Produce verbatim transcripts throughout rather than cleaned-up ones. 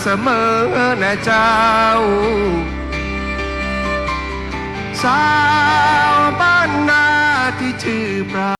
เสมอนะเจ้า สาวบ้านนาตี้จื้อปรา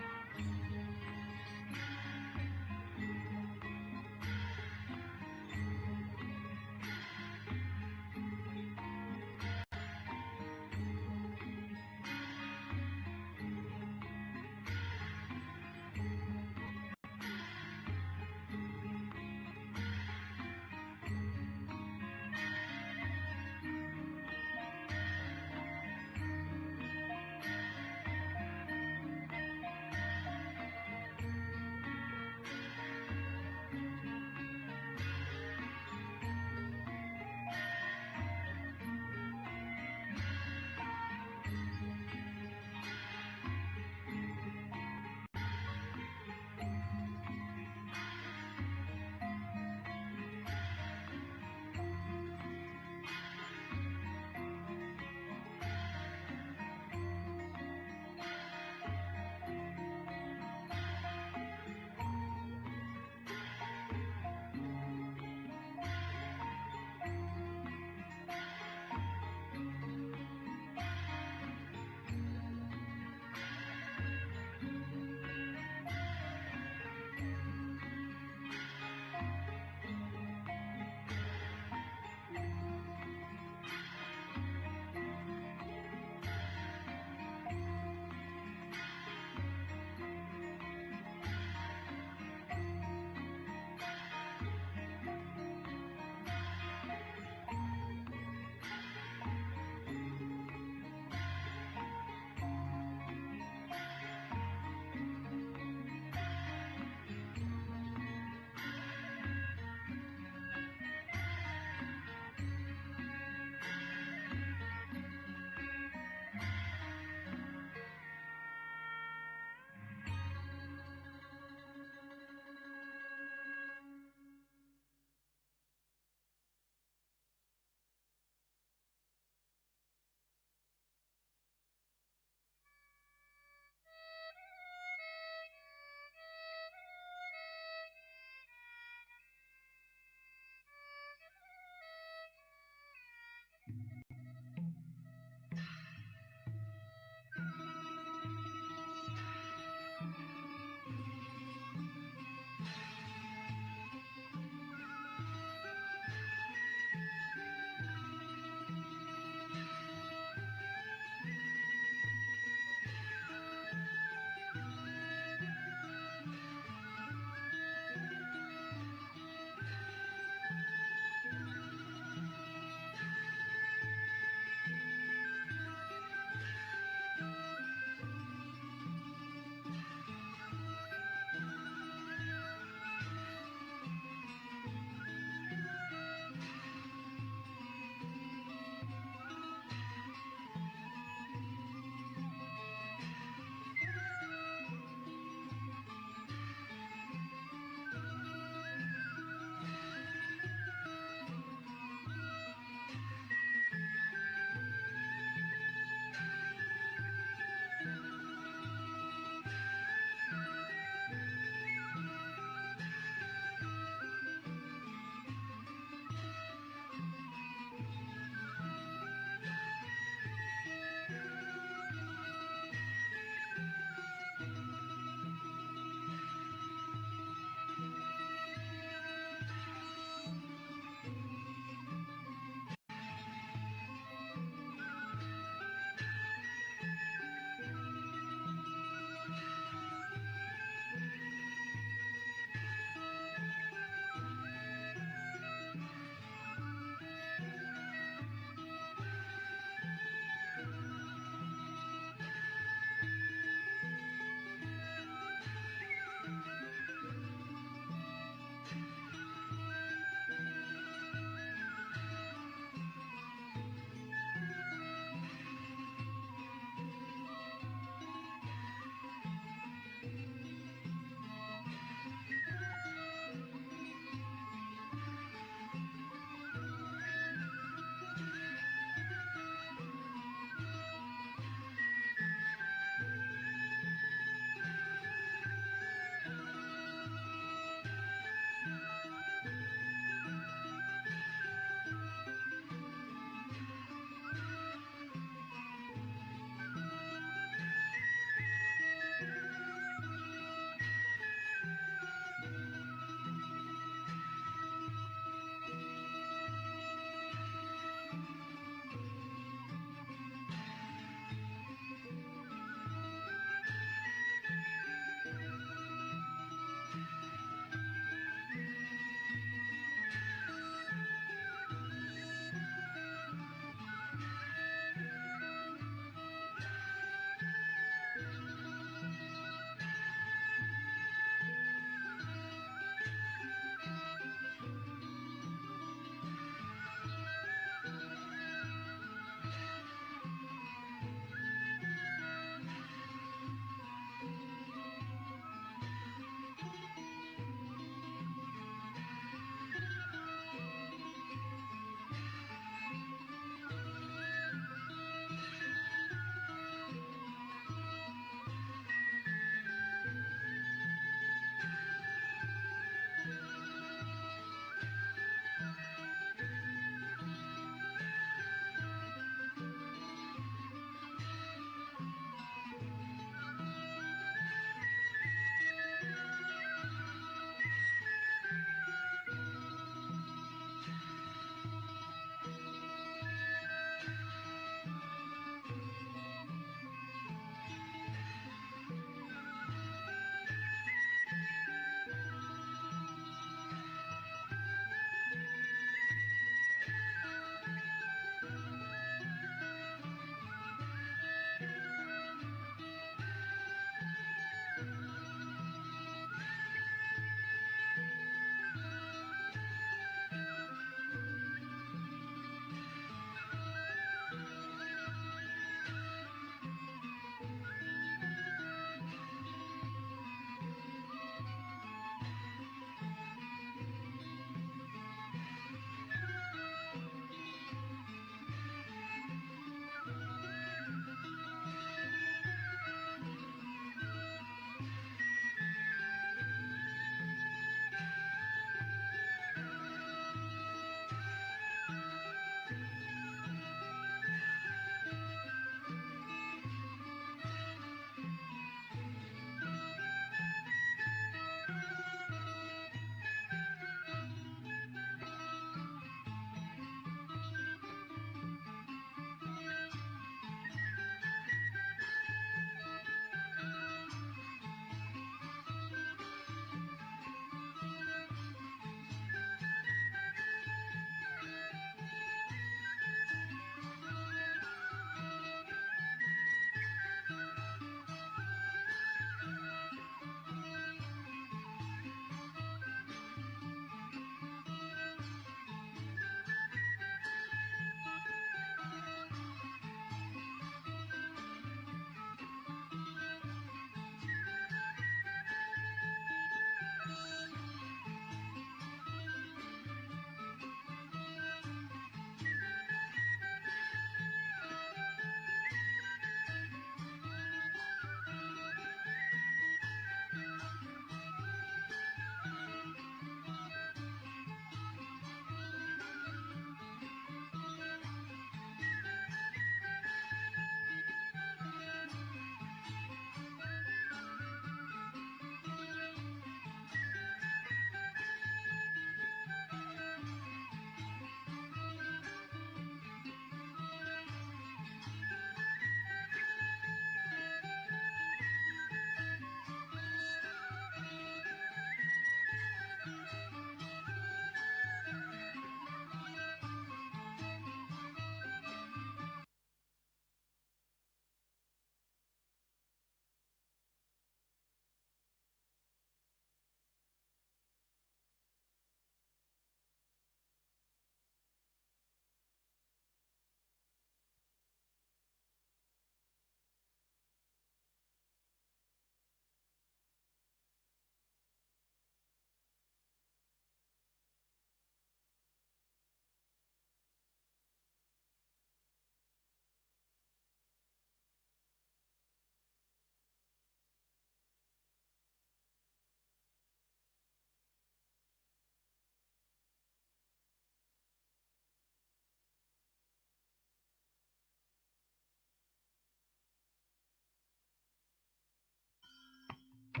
อั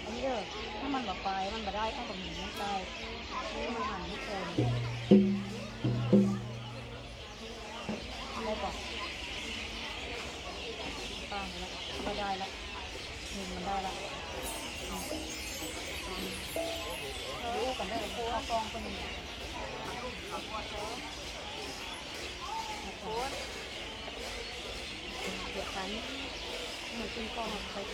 นนี้เด้อ ถ้ามันบ่ไป มันบ่ได้ เอาตรงนี้มันไป นี่มันหันไม่เกิน ได้ปะ ตั้งแล้ว บ่ได้ละ นี่มันได้ละ เอา เอา ดูกันเด้อ เอากองคนนี้ เดี๋ยวคัน หมูกินก่อน ไปเ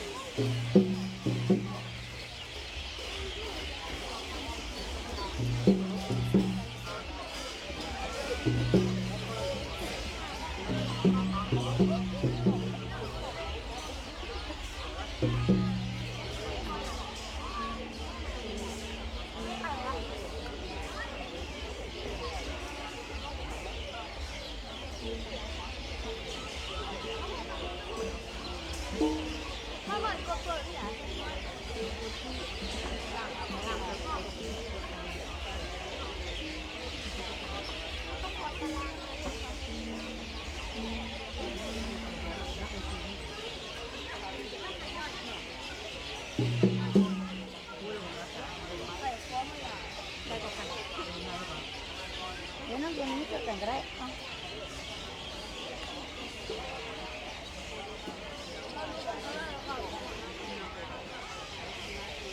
ดี๋ยวน้ำเย็นนี่เกิดกันก็ได้ เอา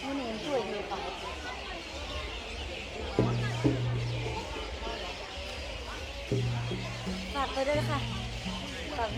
มื้อนี้ช่วยเธอไป ฝากไปด้วยนะคะ ฝาก เ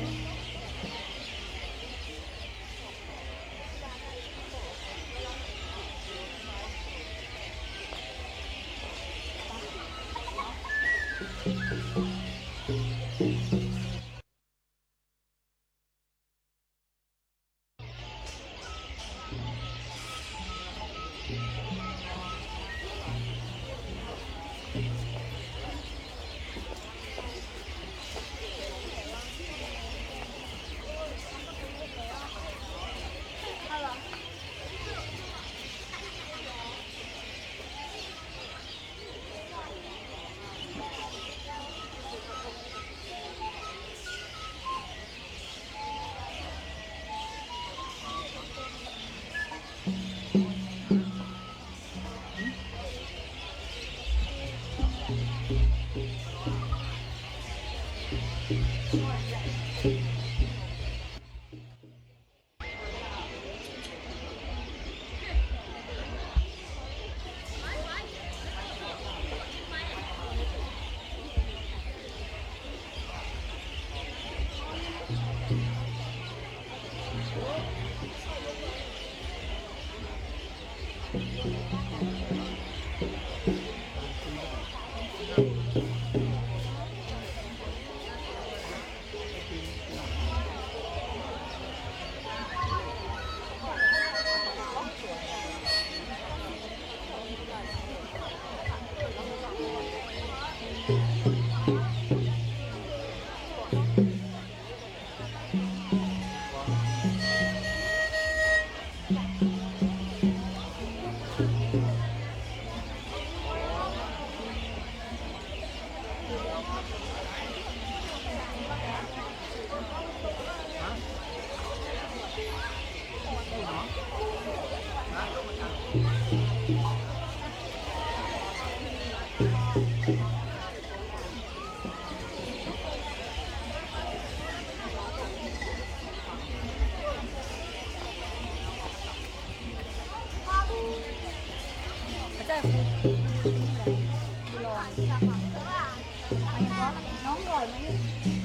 น้องอร่อยไหม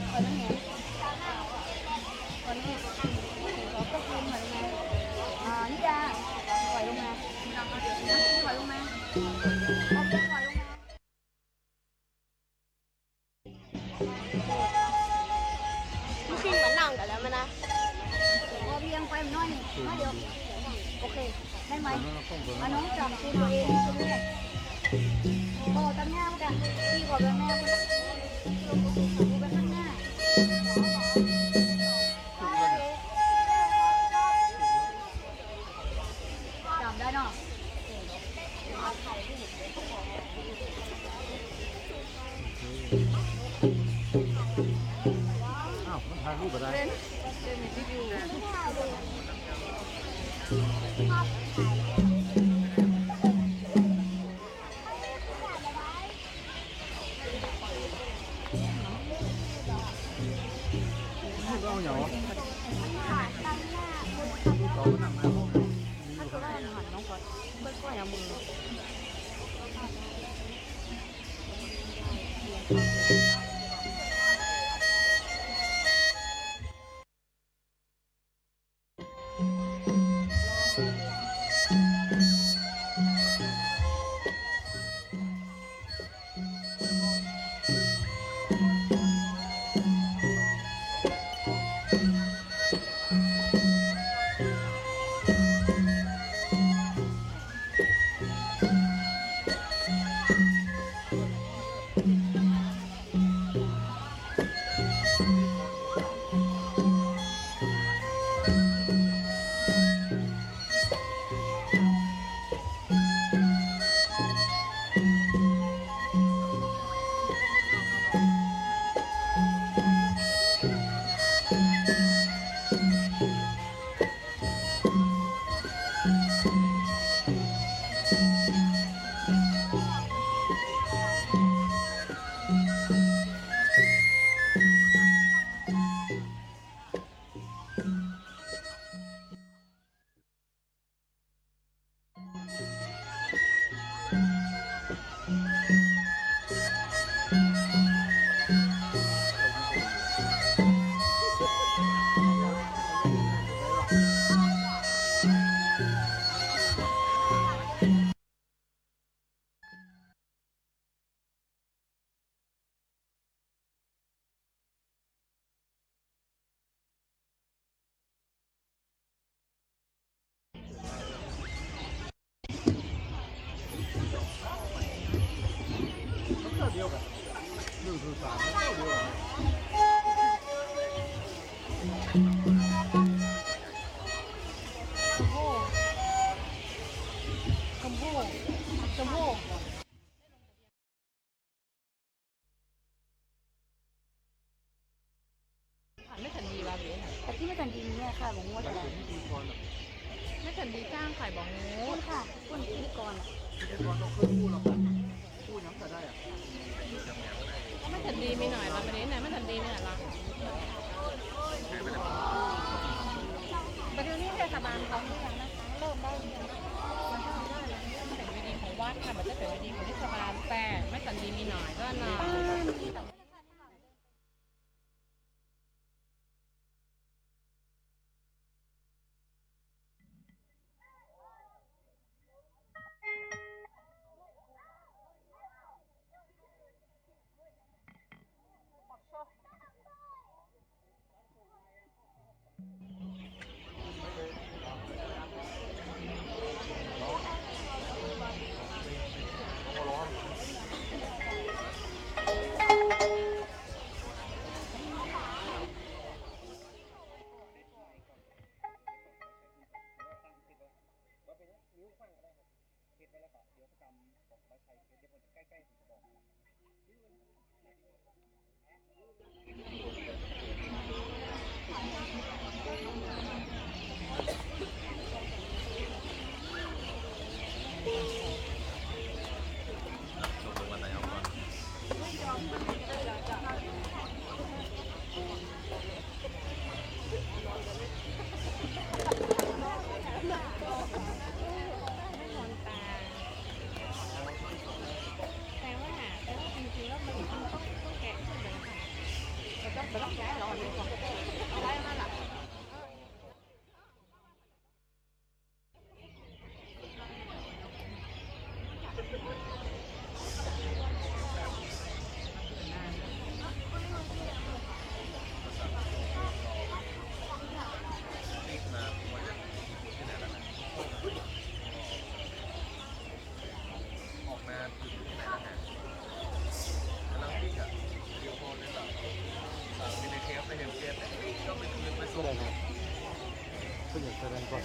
อร่อยไหมเนี่ย อร่อยไหม ขอก็กินหน่อยไหม อ่า นิดา อร่อยลงมา น้ำกินอร่อยลงมา เอาเบียร์อร่อยลงมา ลูกชิ้นมันนั่งกันแล้วไหมนะ พอเพียงไปหน่อยหนึ่ง น้อยเดียว โอเค ได้ไหม เอาน้องจำตัวเอง ตัวแรก ขอตั้งหน้ากัน พี่ขอตั้งหน้ากัน ดูไปข้างหน้า จำได้เนาะ อ้าว มันถ่ายรูปบ่ได้ เล่น เล่นมีวิดีโอ เอาอย่างวะ ถ้าเกิดว่ามันหันน้องก็ค่อยๆเอามือ ชมพู ชมพู ชมพู ไม่ทันดีว่าเบนอะ แต่ที่ไม่ทันดีเนี่ยค่ะ บอกว่าจะ ไม่ทันดีจ้างใครบอกงู คุณค่ะ คุณพิธีกรอะ พิธีกรต้องพูดหรอก พูดยังจะได้อะ ไม่ทันดีมีหน่อยละ ประเด็นน่ะ ไม่ทันดีมีหน่อยละ ไปดูที่เทศบาลเขาหรือยังนะคะ เริ่มได้หรือยังนะคะ มันก็ไม่ได้แล้ว มันเป็นเวทีของวัดค่ะ มันจะเป็นเวทีของเทศบาล แต่ไม่ทันดีมีหน่อยก็หน่อย ขอโชค เพิ่นอยากแสดงก่อน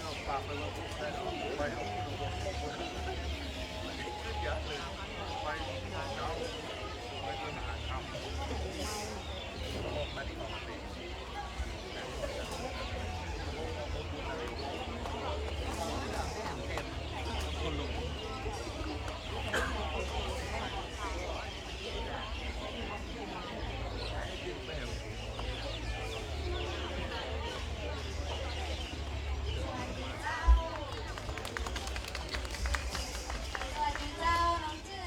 สวัสดีเจ้า น้องจื้อ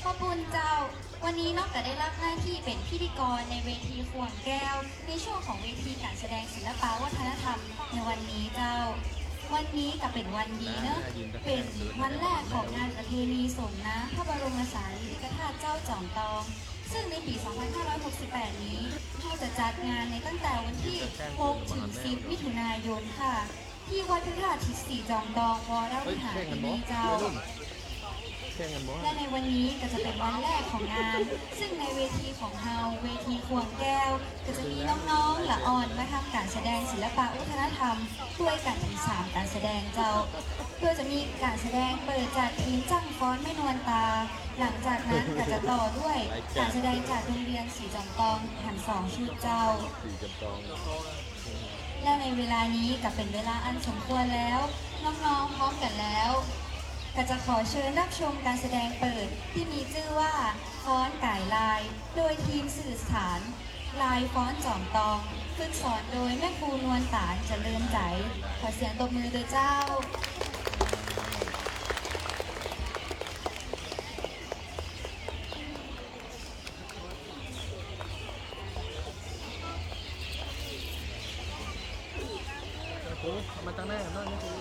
ขอบคุณเจ้า วันนี้น้องก็ได้รับหน้าที่เป็นพิธีกรในเวทีข่วงแก้ว ในช่วงของเวทีการแสดงศิลปะวัฒนธรรมในวันนี้เจ้า วันนี้ก็เป็นวันดีเนอะ เป็นวันแรกของงานประเพณีส่งน้ำพระบรมสารีริกธาตุเจ้าจอมตอง ซึ่งในปี๋ สองพันห้าร้อยหกสิบแปด นี้ เฮาจะจัดงานในตั้งแต่วันตี้ หก เถิง สิบ มิถุนายนค่ะ ตี้วัดพระธาตุสีจอมตอง วรวิหาร ตี้นี่เจ้า และในวันนี้ก็จะเป็นวันแรกของงาน ซึ่งในเวทีของเฮา เวทีข่วงแก้ว ก็จะมีน้องๆ ละอ่อนมาทำการแสดงศิลปะวัฒนธรรม ตวยกั๋นเถิงสามการแสดงเจ้า โดยจะมีการแสดงเปิดจากทีมจ้างฟ้อนแม่นวลตา หลังจากนั้นก็จะต่อด้วยการแสดงจากโฮงเฮียนสีจอมตอง หันสองชุดเจ้า และในเวลานี้ก็เป็นเวลาอันสมควรแล้ว น้องๆ พร้อมกั๋นแล้ว ก็จะขอเชิญรับชมการแสดงเปิดตี้มีจื้อว่า ฟ้อนก๋ายลาย โดยทีมสื่อสาร ลายฟ้อนจอมตอง ฝึกสอนโดยแม่ครูนวลตาล เจริญใจ๋ ขอเสียงตบมือตวยเจ้า ครู เอามาตั้งหน้าหน่อย แม่ครู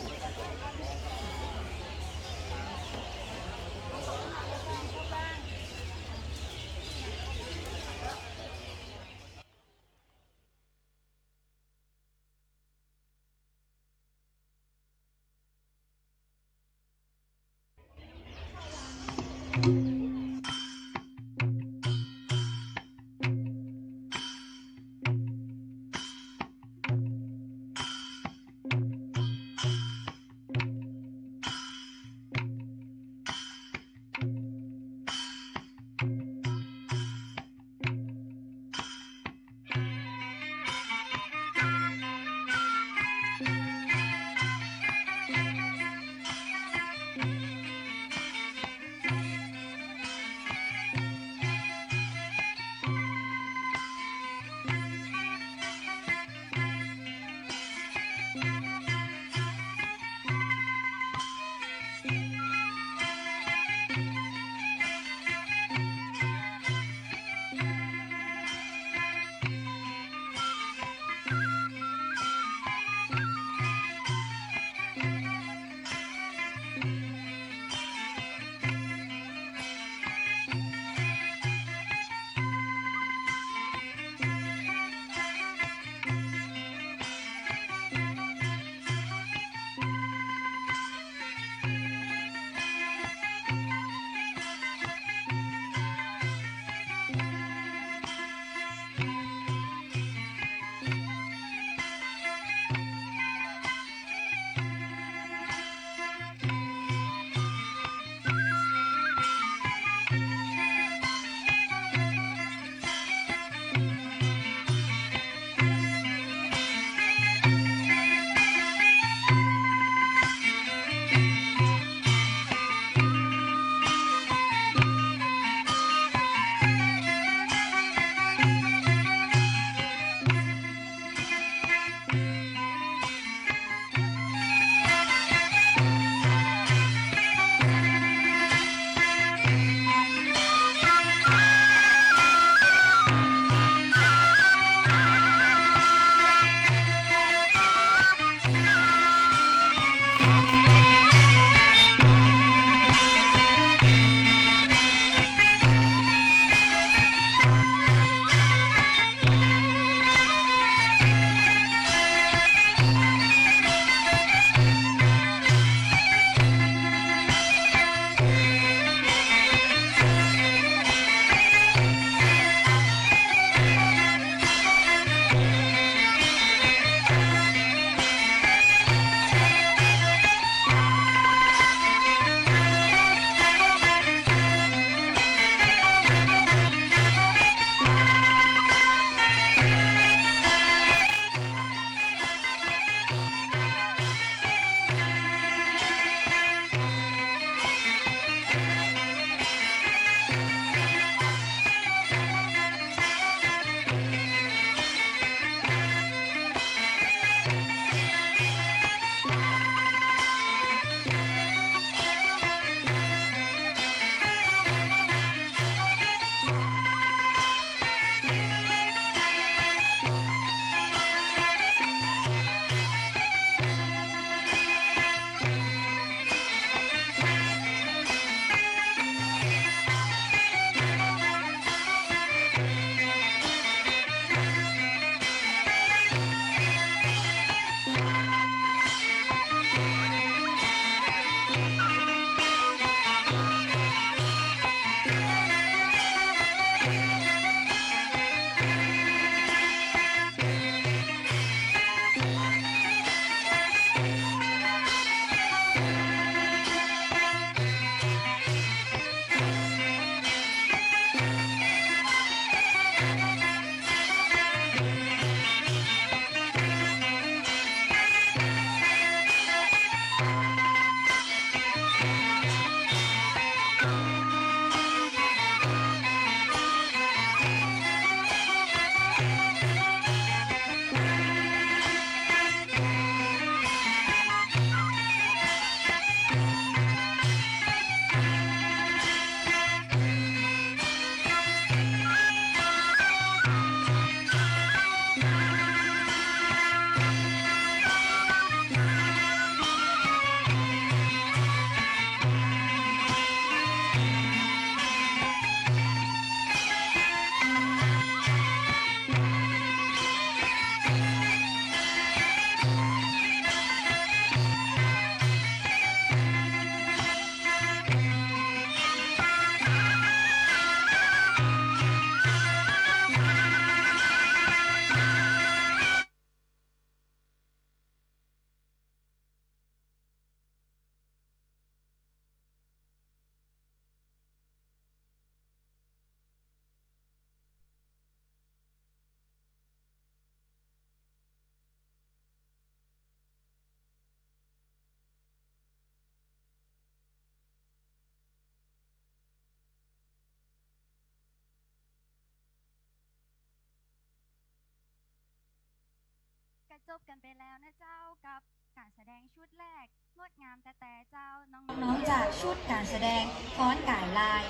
จบกั๋นไปแล้วนะเจ้า กับก๋านแสดงชุดแรก งดงามแต๊ๆ เจ้า น้องๆ จากชุดก๋านแสดงฟ้อนก๋ายลาย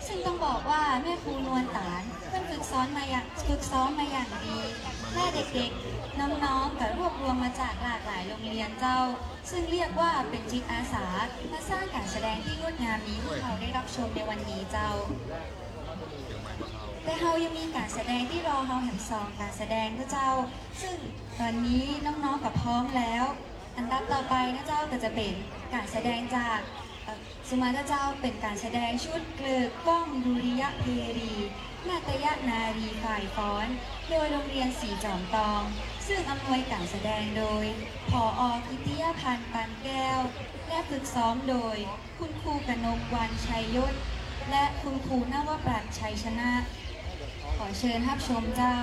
ซึ่งต้องบอกว่าแม่ครูนวลต๋านเปิ้นฝึกซ้อมมาอย่าง ฝึกซ้อมมาอย่างดี และเด็กๆ น้องๆ ก็รวบรวมมาจากหลากหลายโรงเรียนเจ้า ซึ่งเรียกว่าเป๋นจิตอาสามาสร้างก๋านแสดงตี้งดงามนี้หื้อเฮาได้ฮับชมในวันนี้เจ้า แต่เฮายังมีก๋านแสดงตี้รอเฮาแหมสองก๋านแสดงนะเจ้า ซึ่งต๋อนนี้น้องๆ ก็พร้อมแล้ว อันดับต่อไปนะเจ้าก็จะเป๋นก๋านแสดงจาก เอ่อ สุมาตราเจ้า เป๋นก๋านแสดงชุดเกลือก้องดุริยะเพรี นาฏยนารีฝ่ายฟ้อน โดยโรงเรียนศรีจอมตอง ซึ่งอำนวยก๋านแสดงโดย ผอ. กิตติยพันธ์ ปานแก้ว และฝึกซ้อมโดย คุณครูกนกวรรณ ชัยยศ และคุณครูนวปรัตน์ ชัยชนะ ขอเชิญฮับชมเจ้า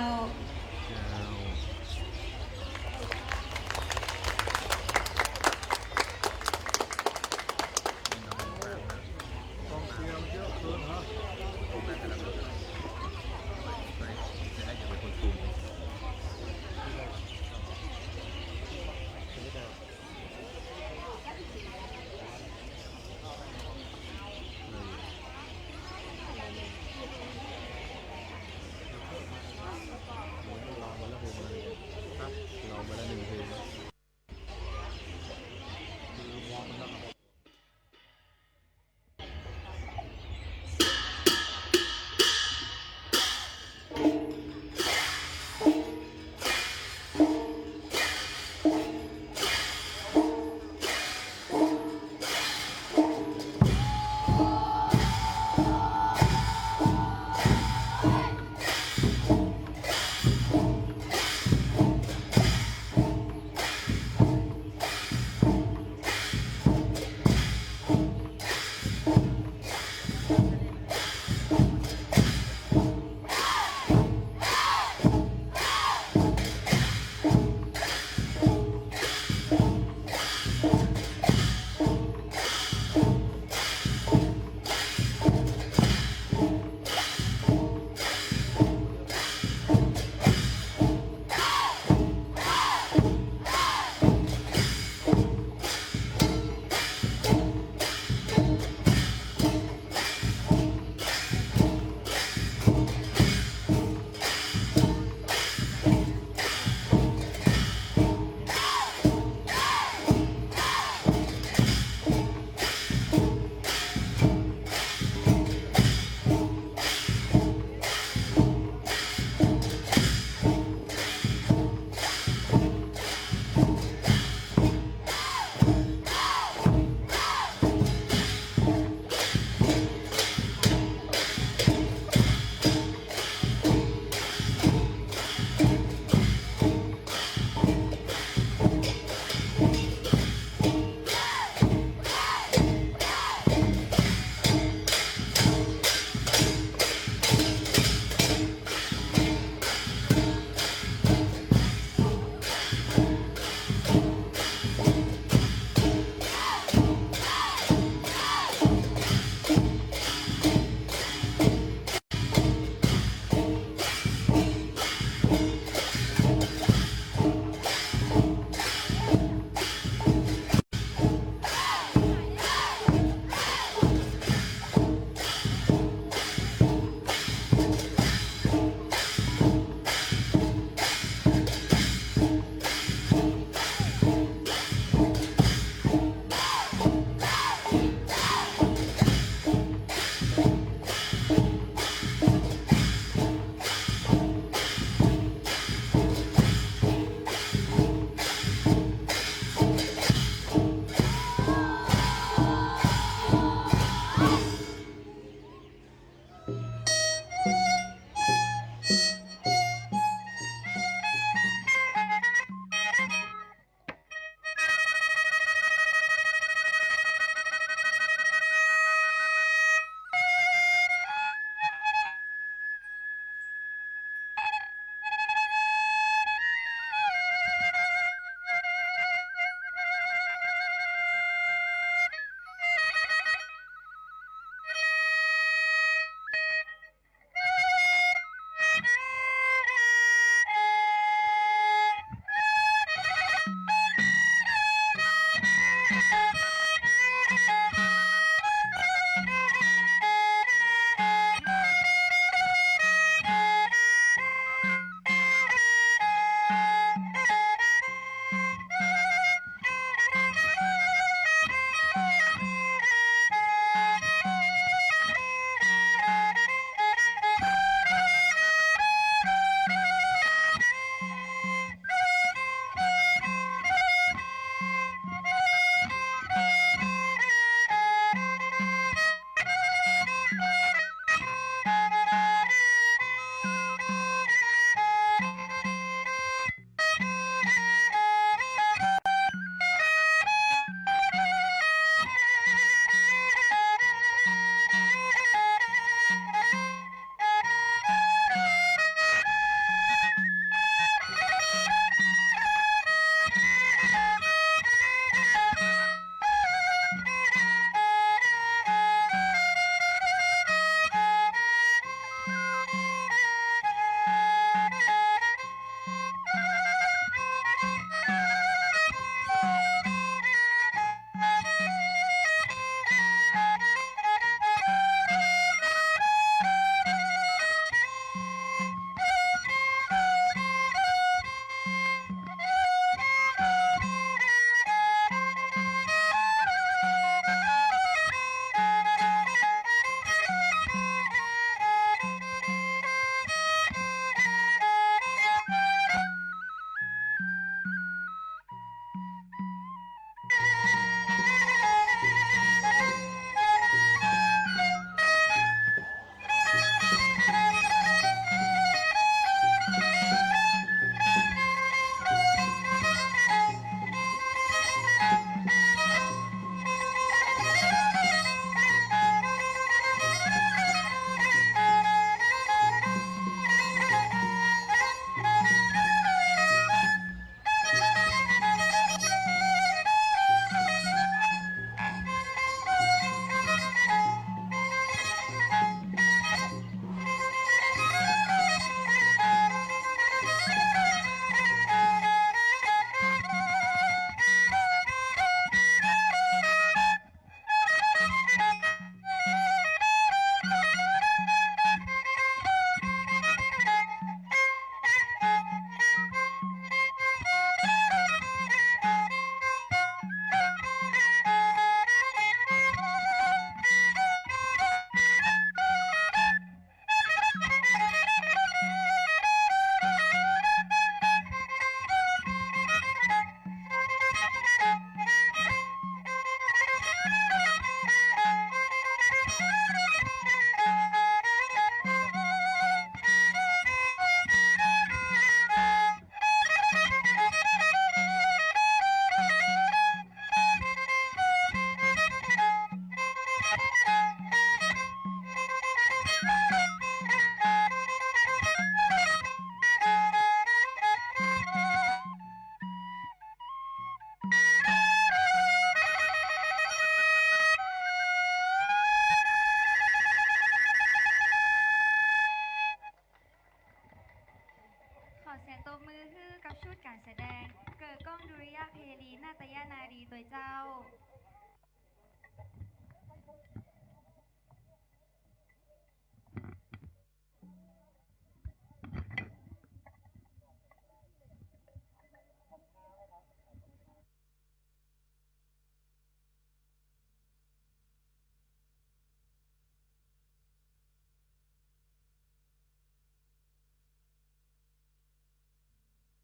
ดีตวยเจ้า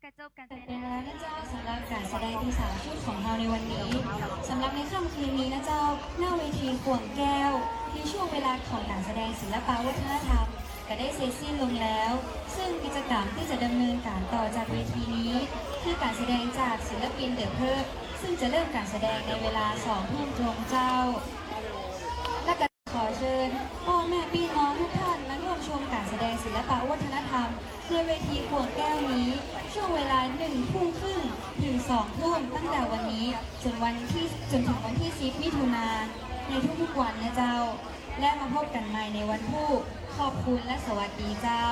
กระจบก๋านแสดง เสร็จไปแล้วนะเจ้า สำหรับก๋านแสดงตี้สามชุดของเฮาในวันนี้ สำหรับในค่ำคืนนี้นะเจ้า หน้าเวทีข่วงแก้ว ในช่วงเวลาของก๋านแสดงศิลปะวัฒนธรรม ก็ได้เสร็จสิ้นลงแล้ว ซึ่งกิจกรรมตี้จะดำเนินก๋านต่อจากเวทีนี้ คือก๋านแสดงจากศิลปินเดอะเพิร์ก ซึ่งจะเริ่มก๋านแสดงในเวลาสองทุ่มตรงเจ้า และก็ขอเชิญป้อแม่ปี้น้องทุกท่านมาร่วมชมก๋านแสดงศิลปะวัฒนธรรมในเวทีข่วงแก้วนี้ ช่วงเวลาหนึ่งทุ่มครึ่งถึงสองทุ่ม ตั้งแต่วันนี้จนวันที่ จนถึงวันตี้สิบมิถุนา ในทุกๆวันนะเจ้า และมาพบกั๋นใหม่ในวันพูด ขอบคุณและสวัสดีเจ้า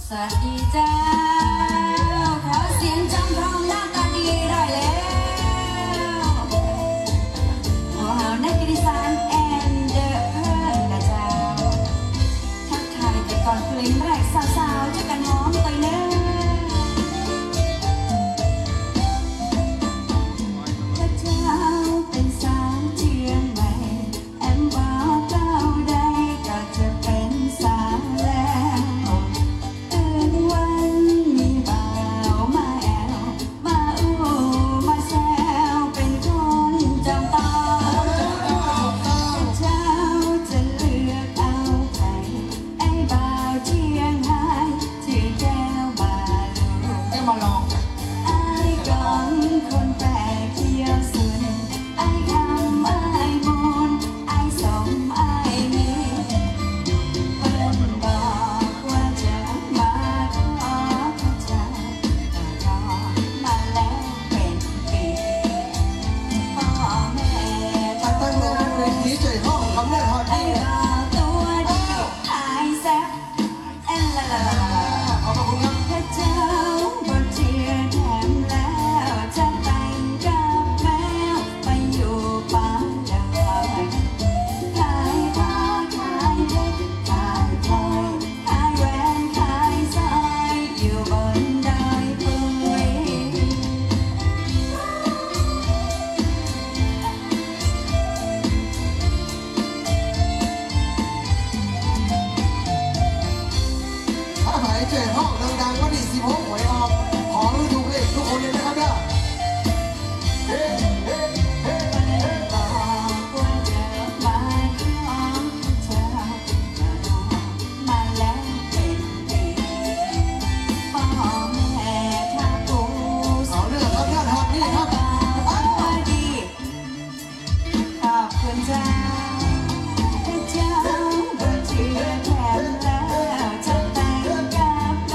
สวัสดีเจ้า ขอเสียงจอมทองหน้าตาดีหน่อยแล้ว หมู่เฮานักกิตติสาร and the Pearl นะเจ้า ทักทายกั๋นก่อนเปล่งแรก สาวๆ จะกั๋นฮ้องไปเลย ข้าเจ้าเป๋นสาวเจียงใหม่ แอมบ่เก้าได้ก็จะเป๋นสาวแล้ว ตึงวันมีบ่าวมาแอ่ว มาอู้มาแซว เป๋นคนจอมตอง เจ้าจะเลือกเอาใผ ไอ้บ่าวเจียงฮาย จื้อแก้วมาลู แก้วมาลอง ไอ้ก๋องคนแปเขี้ยวสุน ไอ้คำ ไอ้มูน ไอ้สม ไอ้มี เปิ้นบอกว่าจะมาขอเจ้า ก็รอมาแล้วเป๋นปี๋ ป้อแม่ อ่ะ ตั้งหน้าเวที ใจ๋ฮ้องกำเนิดฮอด ไอ้บ่าวตั๋วดี อ้าว ไอ้แซ่บ เอ็นละละละละ ขอบพระคุณครับ ถ้าเจ้าบ่เจียแถมแล้ว จะแต่งกับแมว ไปอยู่ป่าดอย ขายผ้า ขายเพชร ขายพลอย ขายแหวน ขายสร้อย อยู่บนดอยปุย ถ้าใผเจ๋ยฮ้องดังๆ วันตี้สิบหกหวยออก ขอหื้อถูกเลขกู้คนเลยนะครับเด้อ เฮ้ เฮ้ เฮ้ เฮ้ บอกว่าจะมาขอเจ้า มาแล้วเป๋นปี๋ ป้อแม่ถ้าปู เอาเรื่องครับ ยอดฮอตนี่ครับ ไอ้บ่าวตั๋วดี ขอบคุณเจ้า ถ้าเจ้าบ่เจียแถมแล้ว จะแต่งกับแม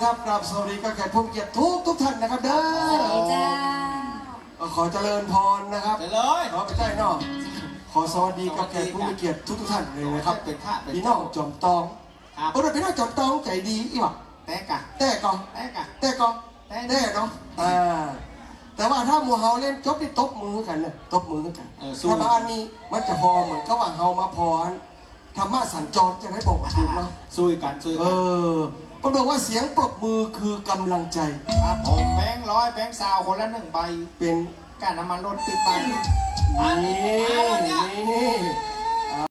ครับ กราบสวัสดีกับแขกผู้มีเกียรติทุกทุกท่านนะครับเด้อ สวัสดีเจ้า ก็ขอเจริญพรนะครับ เจริญ ขอไปใกล้เนาะ ขอสวัสดีกับแขกผู้มีเกียรติทุกทุกท่านเลยนะครับ เป็นพระเป็น พี่น้องจอมตอง ครับ เออ เป็นพี่น้องจอมตองใจดีอีหว่า แต๊กะ แต๊กะ แต๊กะ แต๊กะ แต๊กะ แต๊เนาะ อ่า แต่ว่าถ้าหมู่เฮาเล่นจบนี่ตบมือกั๋นนะ ตบมือกั๋น เออ สู้ ถ้าบ้านนี้มันจะพอเหมือนกับว่าเฮามาพอ ธรรมะสัญจรจะได้บอกถูกเนาะ สู้กั๋น สู้กั๋น เออ เปิ้นบอกว่าเสียงปรบมือคือกำลังใจ ครับผม แบงค์ร้อย แบงค์ซาว คนละหนึ่งใบ เป็น ก้าน้ำมันรถปิ๊กไบค์ นี่ เ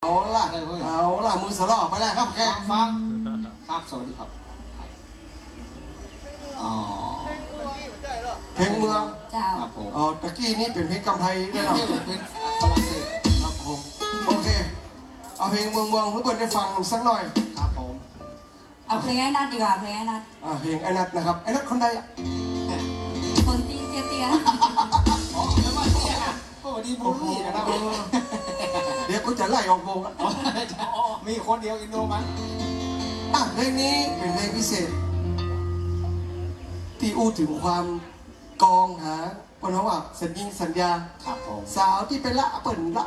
อาล่ะ เอาล่ะ มือสะเลาะไปแล้วครับแขก ฟัง ครับ สวัสดีครับ อ๋อ เพลงเมือง เจ้า ครับผม อ๋อ ตะกี้นี้เป็นเพลงกำไพด้วยเนาะ เป็นฝรั่งเศส ครับผม โอเค เอาเพลงเมืองเมืองให้เปิ้นได้ฟังสักหน่อย ครับผม เอาเพลงไอ้นัทดีกว่า เพลงไอ้นัท อ่า เพลงไอ้นัทนะครับ ไอ้นัทคนใดอะ คนตี้เตี้ยๆ อ๋อ นึกว่าเตี้ยนะ โอ้ ดีบูลลี่นะครับ เออ เดี๋ยวกูจะไล่ออกวงอะ อ๋อ มีคนเดียวอินโดมั้ง อ่ะ เพลงนี้เป็นเพลงพิเศษ ตี้อู้เถิงความกองหา เปิ้นว่าสัญญิงสัญญา ครับผม สาวตี้ไปละเปิ้นละ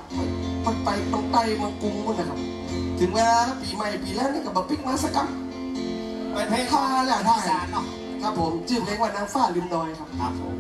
เปิ้นไปเมืองใต้เมืองกรุงปู้นนะครับ เถิงเวลาปีใหม่ปีแล้วนี่ก็บ่ปิ๊กมาสักกำ เป็นเพลง พาแล้วได้ อีสานเนาะ ครับผม จื้อเพลงว่านางฟ้าริมดอยครับ ครับผม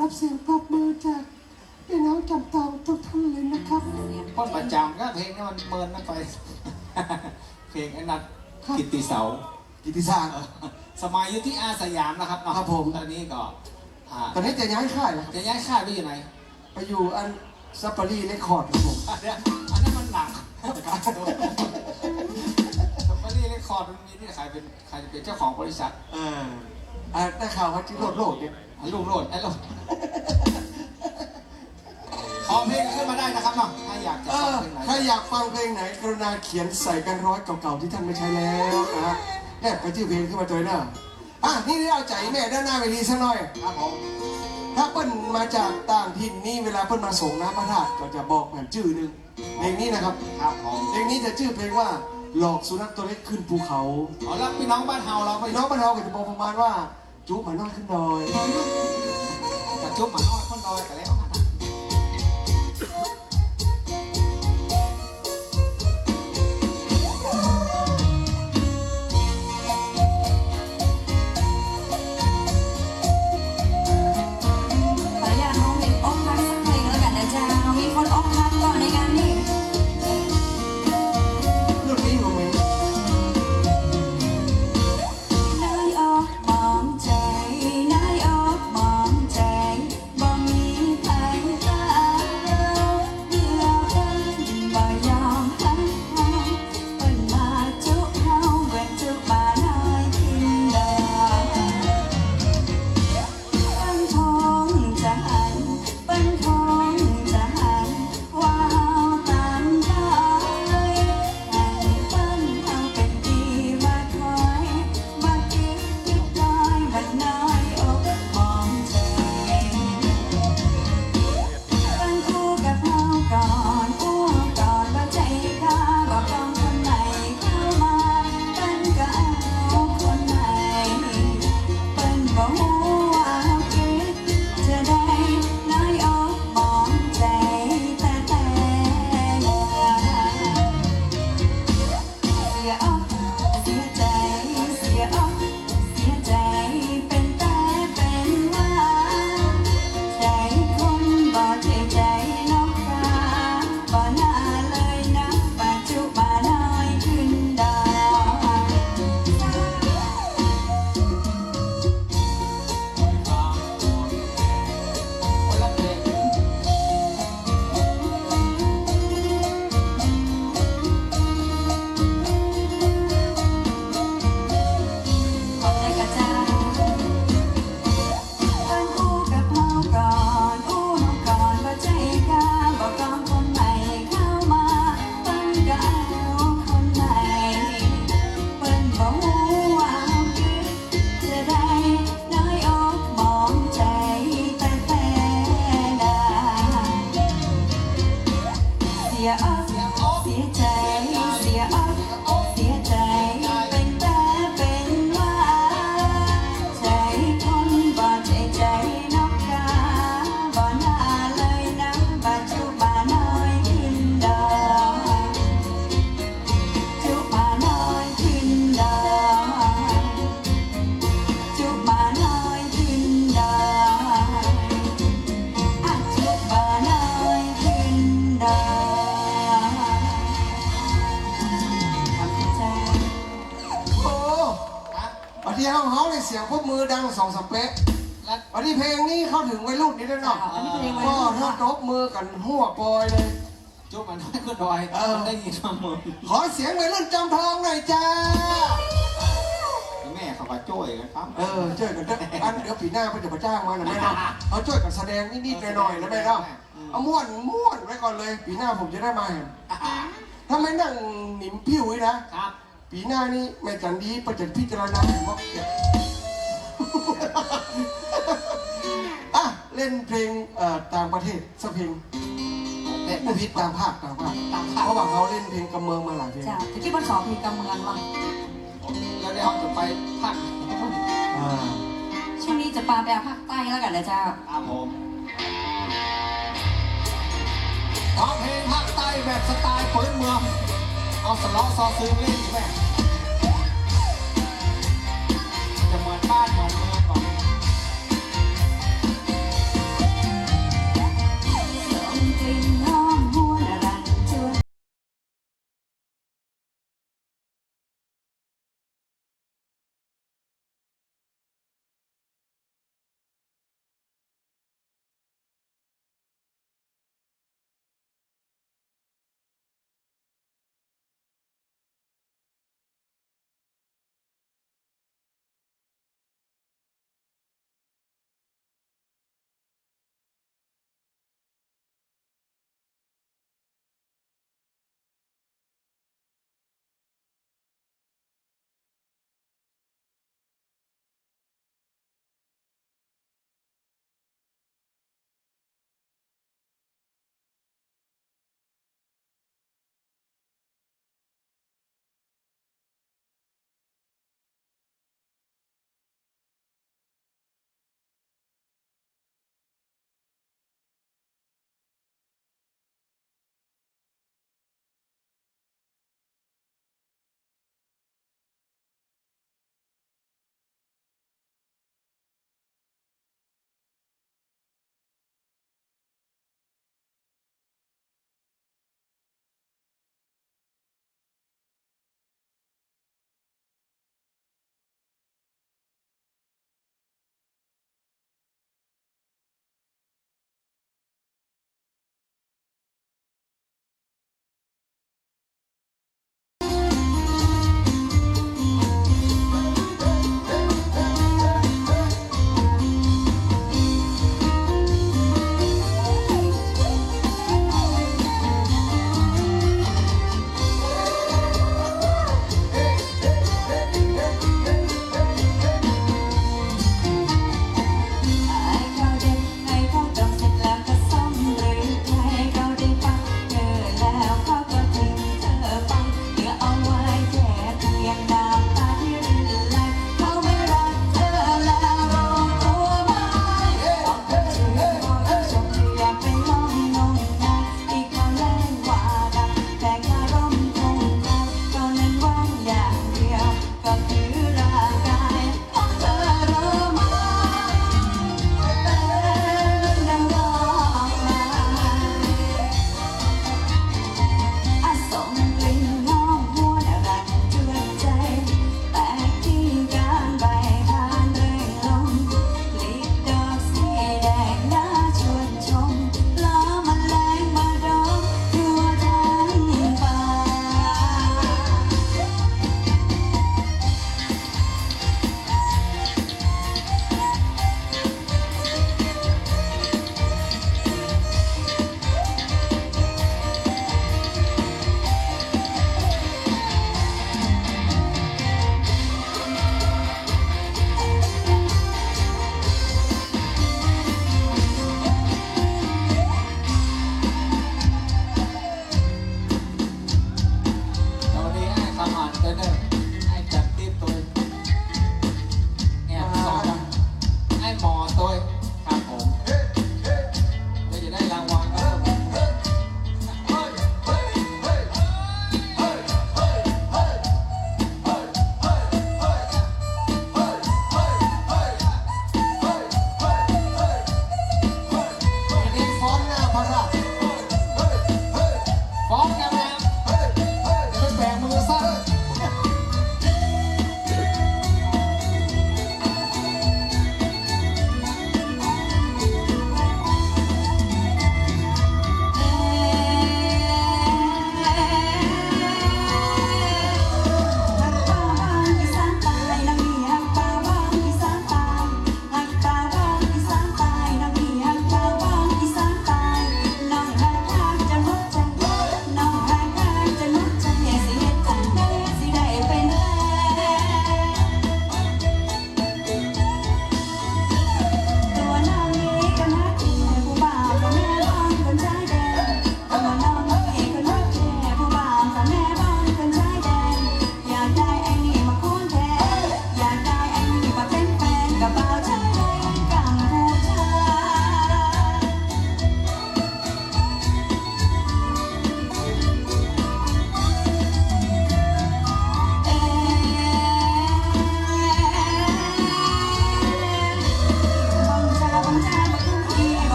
รับเสียงปรบมือจากพี่น้องจำตองทุกท่านเลยนะครับ เสียง คนประจ๋ำก็เพลงนี้มันเมินนักไป เพลงไอ้นัท ครับ กิตติเสา กิตติศักดิ์ เออ สมัยอยู่ที่อาสยามนะครับเนาะ ครับผม ตอนนี้ก็ อ่า ตอนนี้จะย้ายค่ายแล้วครับ จะย้ายค่ายไปอยู่ไหน ไปอยู่อัน ซาฟารีเรคคอร์ดครับผม เดี๋ยว อันนั้นมันหนัก ซาฟารีเรคคอร์ดมันมีนี่ ใครเป็น ใครจะเป็นเจ้าของบริษัท เออ อ่า ได้ข่าวว่าชื่อโลด โลดเนี่ย ลูกโลด ไอ้โลด ขอเพลงขึ้นมาได้นะครับเนาะ ถ้าอยากจะ เอ ฟัง อ เพลงไหน ใครอยากฟังเพลงไหน กรุณาเขียนใส่แบงค์ร้อยเก่าๆ ที่ท่านไม่ใช้แล้วนะฮะ แนบไปชื่อเพลงขึ้นมาตวยเน่อ อ่ะ นี่ นี่เอาใจ๋แม่ด้านหน้าเวทีสักหน่อย ครับผม ถ้าเปิ้นมาจากต่างถิ่นนี่ เวลาเปิ้นมาสรงน้ำพระธาตุ ก็จะบอกแผ่นจื้อหนึ่ง เพลงนี้นะครับ ครับผม เพลงนี้จะจื้อเพลงว่า หลอกสุนัขตัวเล็กขึ้นภูเขา อ๋อ แล้วพี่น้องบ้านเฮาเราไป พี่น้องบ้านเฮาก็จะบอกประมาณว่า จุ๊หมาน้อยขึ้นดอย จะจุ๊หมาน้อยขึ้นดอยกันแล้ว ขออนุญาตร้องเพลงอกหักสักเพลงแล้วกันนะเจ้า มีคนอกหักก่อนในงานนี้ รุ่นนี้ผมเอง นายอกหมองใจ๋ นายอกหมองใจ๋ บ่มีใผกล้า เมื่อเปิ้นบ่ยอมฮักเฮา เปิ้นมาจุ๊เฮา เหมือนจุ๊หมาน้อยขึ้นดอย เปิ้นคงจะหัน เปิ้นคงจะหัน ว่าเฮาตามตาย ให้เปิ้นเอาเป๋นตี้มาคอย มาเก็บเก็บคอย มันนายอกหมองใจ๋ เปิ้นอู้กับเฮาก่อน อู้ก่อนว่าใจ๋ก้า บ่ต้องคนใหม่เข้ามา เปิ้นก็เอาคนใหม่ เปิ้นบ่ฮู้ว่าเฮาเก็บจะใด นายอกหมองใจ๋แต๊ๆ เสียอก เสียใจ๋ เสียอก เสียใจ๋ เป๋นแต๊เป๋นว่า ใจ๋คนบ่ใจ๋ใจ๋นกกา บ่น่าเลยนะ บ่จุ๊หมาน้อยขึ้นดอย ขอบใจกะเจ้า เปิ้นอู้กับเฮาก่อน อู้เฮาก่อนว่าใจ๋ก้า บ่ต้องคนใหม่เข้ามา เปิ้นก็เอาคนใหม่ เปิ้นบ่ฮู้ว่าเฮาเก็บจะใด นายอกหมองใจ๋แต๊ๆ นา เสียอก เสียใจ๋ เสียอก เสียใจ๋ เป๋นแต๊เป๋นว่า ใจ๋คนบ่ใจ๋ใจ๋นกกา บ่น่าเลยนะ บ่จุ๊หมาน้อยขึ้นดอย จุ๊หมาน้อยขึ้นดอย จุ๊หมาน้อยขึ้นดอย อะ จุ๊หมาน้อยขึ้นดอย ขอบคุณเจ้า โอ้ ฮะ บัดนี้เฮา เฮาได้เสียงปรบมือดังสองสามเป๊ะ แล้ว บัดนี้เพลงนี้เข้าเถิงวัยรุ่นนี้แล้วเนาะ อ่า อันนี้เพลงวัยรุ่น ก็ถ้าตบมือกั๋นหัวปอยเลย จุ๊หมาน้อยขึ้นดอย เออ ได้ยินมาเมิน ขอเสียงวัยรุ่นจอมทองหน่อยจ้า แม่เขาก็จ้วยกั๋นครับ เออ จ้วยกั๋นเต๊อะ อันเดี๋ยวปี๋หน้าเปิ้นจะมาจ้างมานะแม่เนาะ เอาจ้วยกั๋นแสดงนิดๆ หน่อยๆ นะแม่เนาะ อืม เอาม่วนๆ ไว้ก่อนเลย ปี๋หน้าผมจะได้มาเห็น ถ้าแม่นั่งหนิมผิวนี่นะ ครับ ปี๋หน้านี้แม่จันดีเปิ้นจะพิจารณาว่า อ่ะ เล่นเพลง เอ่อ ต่างประเทศสักเพลง เล่น บ่ผิด ต่างภาค ต่างภาค ต่างภาค เพราะว่าเฮาเล่นเพลงกำเมืองมาหลายเพลง จ้ะ ตะกี้เปิ้นขอเพลงกำเมืองว่ะ แล้วเดี๋ยวเฮาจะไปภาค อ่า ช่วงนี้จะปาไปเอาภาคใต้แล้วกั๋นนะเจ้า ครับผม ร้องเพลงภาคใต้แบบสไตล์พื้นเมือง เอาสะเลาะซอซึงเล่นแม่ จะเหมือนบ้านเหมือนเมืองก่อน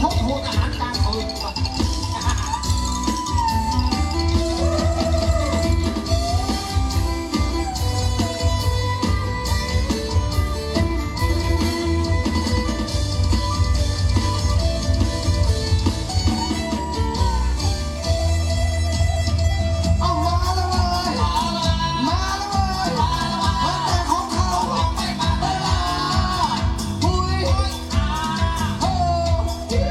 พบโหดอาหารกลางคืน เอามาแล้วเว้ย มาแล้วเว้ย มาแต่ของเขา หุย โอ้ เย้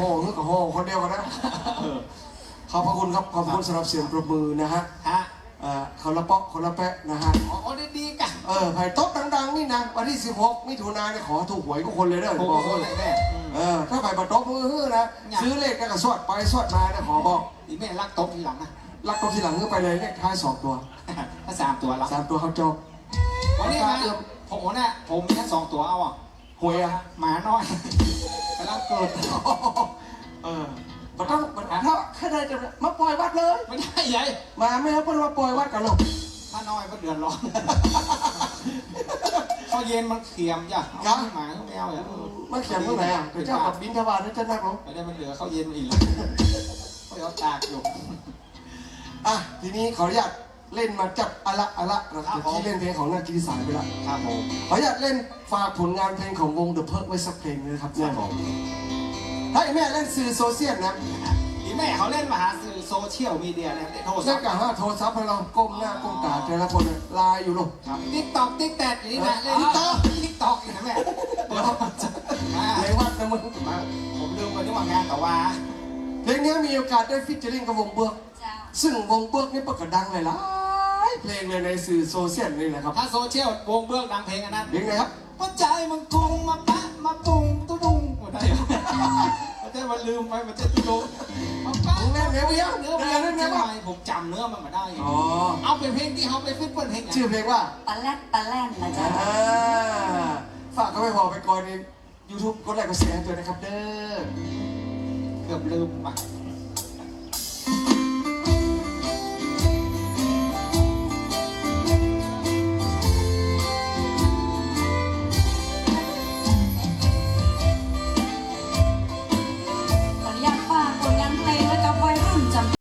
ฮ้องหื้อก็ฮ้องคนเดียวกั๋นนะ เออ ขอบพระคุณครับ ขอบคุณสำหรับเสียงปรบมือนะฮะ ฮะ เอ่อ คนละเปาะ คนละแปะนะฮะ อ๋อ อ๋อ ดีๆ กั๋น เออ ใผตบดังๆ นี่นะ วันตี้สิบหก มิถุนาเนี่ย ขอถูกหวยกู้คนเลยเด้อ โอ้โห บอกเลย แม่ เออ ถ้าใผบ่ตบมือหื้อนะ เนี่ย ซื้อเลขแล้วก็สวดไปสวดมานะ ขอบอก อีแม่ลักตบทีหลังนะ ลักตบทีหลังหื้อไปเลย เลขท้ายสองตั๋ว ถ้าสามตั๋วละ สามตั๋วเขาจบ วันนี้นะ เอื้อม ผมหัวหน้า ผมมีทั้งสองตั๋ว เอาอ่ะ หวยอะ หมาน้อย กำลังเกิด เออ มันต้อง มัน ฮะ ถ้าแค่ได้จะมาปล่อยวัดเลย ไม่ได้ใหญ่ หมาแมวเปิ้นมาปล่อยวัดกั๋นหรอก ถ้าน้อยก็เดือดร้อน ข้าวเย็นมันเขียมจ้ะ ครับ เอาหมาแมวอ่ะ เออ มันเขียมตรงไหนอ่ะ เดี๋ยวเจ้ากับบิณฑบาตนะเจ้านักหรอ ไม่ได้ มันเหลือข้าวเย็นมาอีกแล้ว ก็เดี๋ยวตากอยู่ อ่ะ ทีนี้ขออนุญาต เล่นมาจับอะละอะละนะ ครับผม เมื่อกี้เล่นเพลงของนาฏกิติสารไปละ ครับผม ขออนุญาตเล่นฝากผลงานเพลงของวง The Perks ไว้สักเพลงนะครับ ครับผม ให้แม่เล่นสื่อโซเชียลนะ อีแม่เขาเล่นมาหาสื่อโซเชียลมีเดียนะ เล่นโทรศัพท์ เล่นกับหาโทรศัพท์ให้เราก้มหน้าก้มตาแต่ละคนเนี่ย ไลน์อยู่ลูก ครับ ติ๊กต็อก ติ๊กแต็กอย่างนี้นะ เล่นติ๊กต็อก ติ๊กต็อกอย่างนี้แม่ เดี๋ยว อ่า ในวัดนะมึง ผมลืมไปนึกว่างานตะวา เพลงนี้มีโอกาสได้ featuring กับวงเบิก เจ้า ซึ่งวงเบิกนี่เปิ้นก็ดังหลายๆ เพลงเลยในสื่อโซเชียลนี่นะครับ ถ้าโซเชียลวงเบิกดังเพลงอันนั้น เพลงอะไรครับ หัวใจมันคงมาปะมาปุงตุ๊ดุง หัวใจ หัวใจมันลืมไป หัวใจตุ๊ดุง มาปะ ผมเล่นเนื้อเดียว เนื้อเดียว เนื้อเดียว เชียงใหม่ ผมจ๋ำเนื้อมันบ่ได้ อ๋อ เอาเป๋นเพลงตี้เฮาไปฟีดเปิ้ลเพลงอะ จื้อเพลงว่า ปะแล่นปะแล่นนะเจ้า อ่า ฝากเข้าไปบอกไปก่อนนี่ ยูทูบ กดไลก์กดแชร์ให้ตวยนะครับเด้อ เกือบลืมว่ะ ขออนุญาตฝากผลงานเพลงไว้กับวัยรุ่นจ๋ำ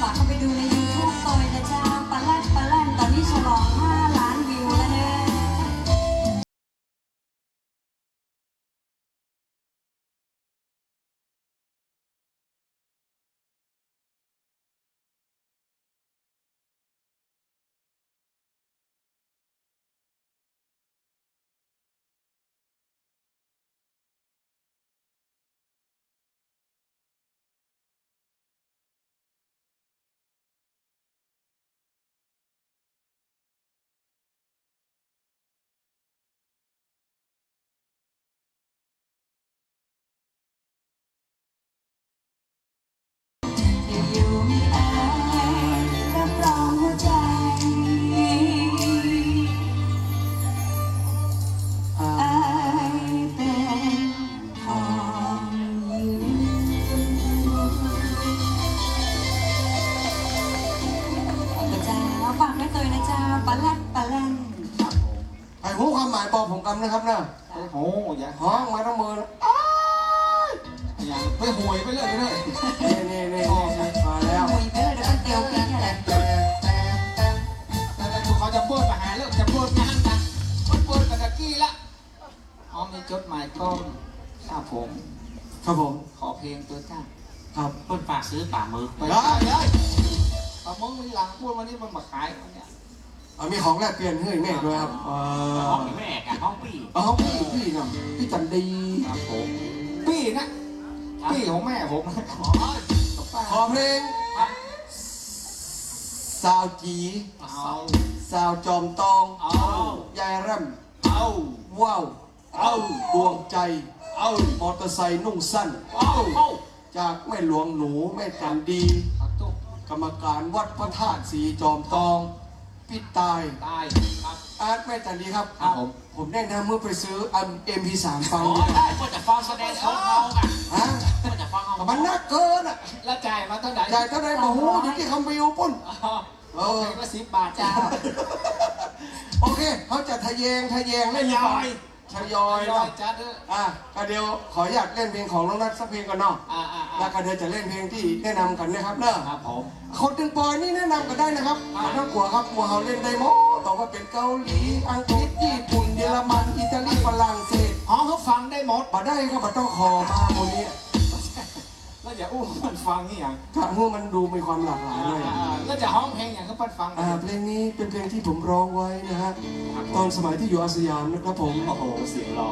ฝากเข้าไปดูในยูทูบตวยนะเจ้า ปะแล่นปะแล่น ตอนนี้ฉลองห้าล้านวิวแล้วเน่อ เจ้า ฝากไว้ตวยนะเจ้า ปะแล่นปะแล่น ครับผม ใผฮู้ความหมายบอกผมกำนะครับนะ โอ้โห อย่าฮ้องมาตั้งเมิน อ้าย อย่าไปหวยไปเลย ไปเลย นี่ นี่ นี่ มาแล้ว หวยไปเลย เดี๋ยวมันเตียวปิ๊กเนี่ยแหละ แล้วเขาจะเปิดมาหาเรื่อง จะเปิดงานนะ เปิด เปิดมาตะกี้ละ อ๋อ มีจดหมายกล้อง ครับผม ครับผม ขอเพลงตวยจ้า ครับ เปิ้นฝากซื้อป๋าหมึก เดี๋ยว เดี๋ยว ป๋าหมึกมีหลังพูดวันนี้มันมาขายวันเนี้ย อ่ะ มีของแลกเปลี่ยนหื้อแม่ตวยครับ เออ ฮ้องแม่กับฮ้องปี้ เอาฮ้องปี้ ปี้เนาะ ปี้จันดี ครับผม ปี้นะ ครับ ปี้ของแม่ผม อ๋อ ขอเพลง ครับ สาวจี๋ เอา สาวจอมตอง เอา ยายแร่ม เอา ว้าว เอา ดวงใจ เอา มอเตอร์ไซค์นุ่งสั้น เอา เอา จากแม่หลวงหนู แม่จันดี ครับ กรรมการวัดพระธาตุสีจอมตอง ปิดตาย ตาย ครับ อ่ะ แม่จันดีครับ ครับผม ผมแนะนำเมื่อไปซื้อเอ็มพีสามฟัง อ๋อ ได้ ก็จะฟังแสดงสดเฮาไง ฮะ ก็จะฟังเฮา มันนักเกินอ่ะ แล้วจ่ายมาเท่าไหร่ จ่ายเท่าไหร่ บ่ฮู้ อยู่ตี้คำวิวปุ้น อ๋อ เออ เพลงละสิบบาทจ้า โอเค เฮาจะทะแยง ทะแยง ทยอย ทยอย ทยอย เนาะ จัดเถอะ อ่ะ ก็เดี๋ยวขออนุญาตเล่นเพลงของน้องนัทสักเพลงก่อนเนาะ อ่า อ่า อ่า แล้วก็เดี๋ยวจะเล่นเพลงตี้แนะนำกั๋นนะครับเนาะ ครับผม คนตึงปอยนี่แนะนำกั๋นได้นะครับ ครับ บ่ต้องกั๋วครับ หมู่เฮาเล่นได้หมด ต่อว่าเป๋นเกาหลี อังกฤษ ญี่ปุ่น เยอรมัน อิตาลี ฝรั่งเศส ฮ้องหื้อฟังได้หมด บ่ได้ครับ บ่ต้องขอมาหมู่นี้ แล้วจะอู้หื้อมันฟังนี่หยัง กะหื้อมันดูมีความหลากหลายหน่อย อ่า แล้วจะฮ้องเพลงหยังหื้อเปิ้นฟัง อ่า เพลงนี้เป๋นเพลงตี้ผมร้องไว้นะฮะ ครับผม ตอนสมัยตี้อยู่อาสยามนะครับผม โอ้โห เสียงหล่อ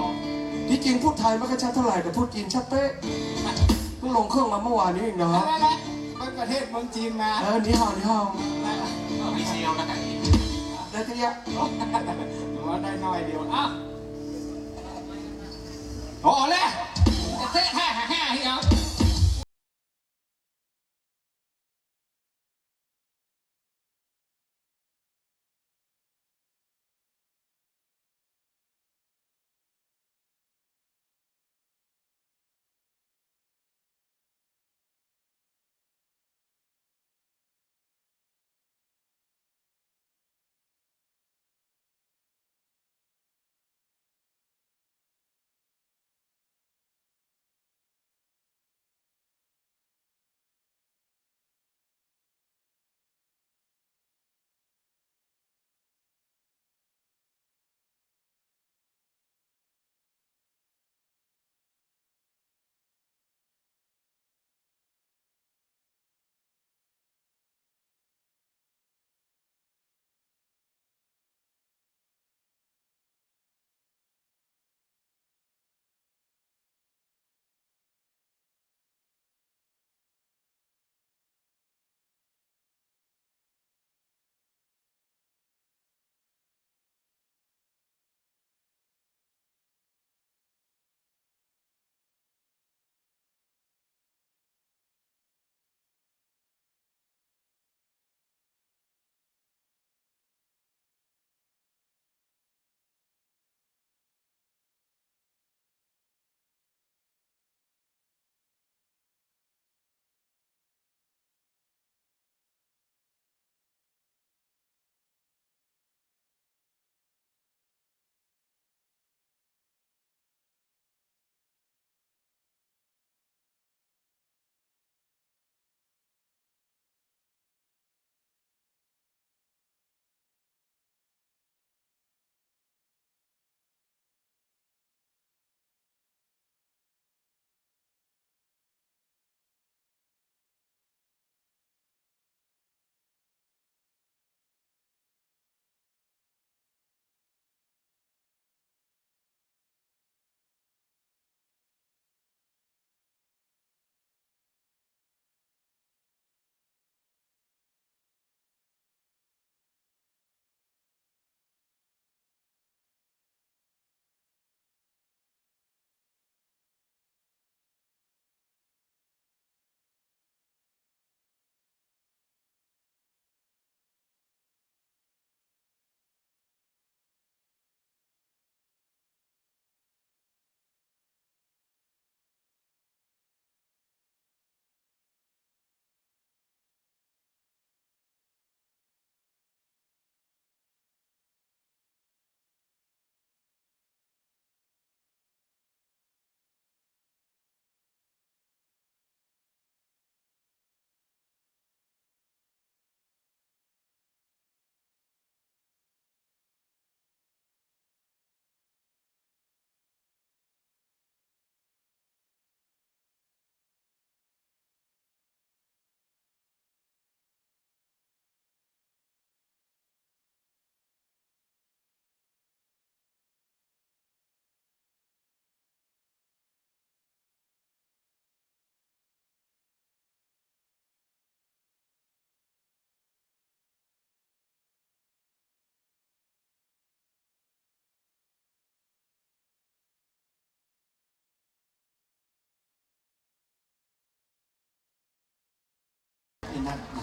ตี้จริงพูดไทยไม่ค่อยชัดเท่าไหร่ แต่พูดจีนชัดเป๊ะ เพิ่งลงเครื่องมาเมื่อวานนี้เองนะฮะ นั่นแหละ ไปประเทศเมืองจีนมา เออ นี่ฮาว นี่ฮาว มีเซียวนะไก่ ได้เตี้ย ถือว่าได้น้อยเดียว อ่ะ โอ้ เอาเลย จะเตะแท้แห่แห่เหี่ยว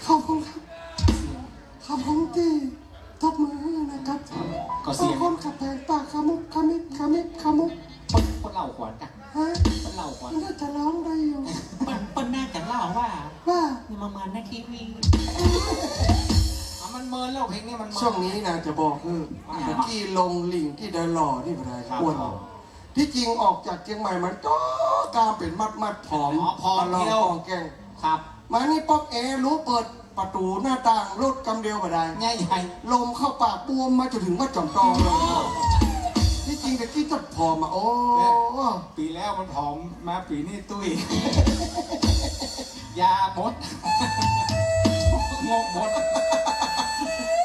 ขอบคุณครับ ขอบคุณตี้ตบมือนะครับ ก็เสียง บางคนก็แปลงปากขมุบขมิบขมิบขมุบ เปิ้น เปิ้นเล่าขวัญกะ ฮะ เปิ้นเล่าขวัญ มันน่าจะร้องได้อยู่ เปิ้น เปิ้นน่าจะเล่าว่า ว่า นี่มา มาในทีวี อ่ะ มันเมินแล้ว เพลงนี้มันเมิน ช่วงนี้นะ จะบอกคือ ว่า ตะกี้ลงหลิ่งตี้ดอยหล่อนี่บ่ได้ ครับ อ้วน ผม ตี้จริงออกจากเจียงใหม่มันก็กล้ามเป๋นมัดๆ ผอม อ๋อ ผอม ปะลอง เดียว กองแกง ครับ มานี่ป๊อกแอ รู้เปิดประตู๋หน้าต่างรถกำเดียวบ่ได้ ใหญ่ๆ ลมเข้าปากบวมมาจ๋นถึงวัดจ๋อมตองเลย โอ้ ตี้จริงตะกี้ตัดผอมอ่ะ โอ้ เนี่ย ปี๋แล้วมันผอม มาปี๋นี้ตุ้ย ยาหมด งกหมด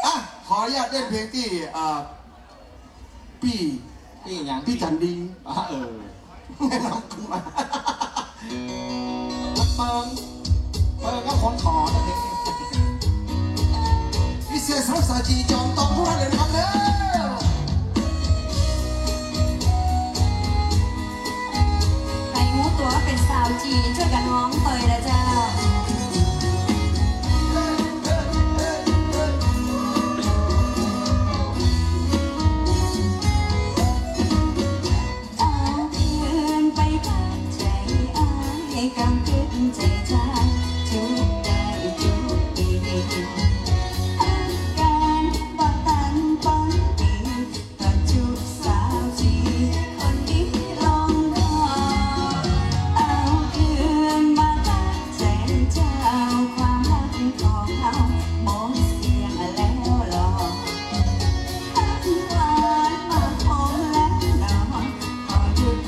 อ่ะ ขออนุญาตเล่นเพลงตี้ อ่า ปี้ ปี้หยัง ปี้จั๋นดี อ่ะ เออ แนะนำขึ้นมา เปิง เปิงก็คนขอนะเพลงนี้ พิเศษสำหรับสาวจี๋จ๋อมตองทุกท่านเลยนะครับเด้อ ใผฮู้ตั๋วเป๋นสาวจี๋ จ้วยกั๋นฮ้องเตยนะเจ้า เอาคืนไปตั๊งใจ๋อ้าย กำกึ๊ดใจ๋จาย จุ๊กได้จุ๊กดี ฮักกั๋นบ่ตันปนปี ก็จุ๊กสาวจี๋คนนี้ลงคอ เอาคืนมาตั๊งใจ๋เจ้า ความฮักของเฮาหมดเสี้ยงแล้วลอ หวานมาคมแล้วหนอ ขอหยุด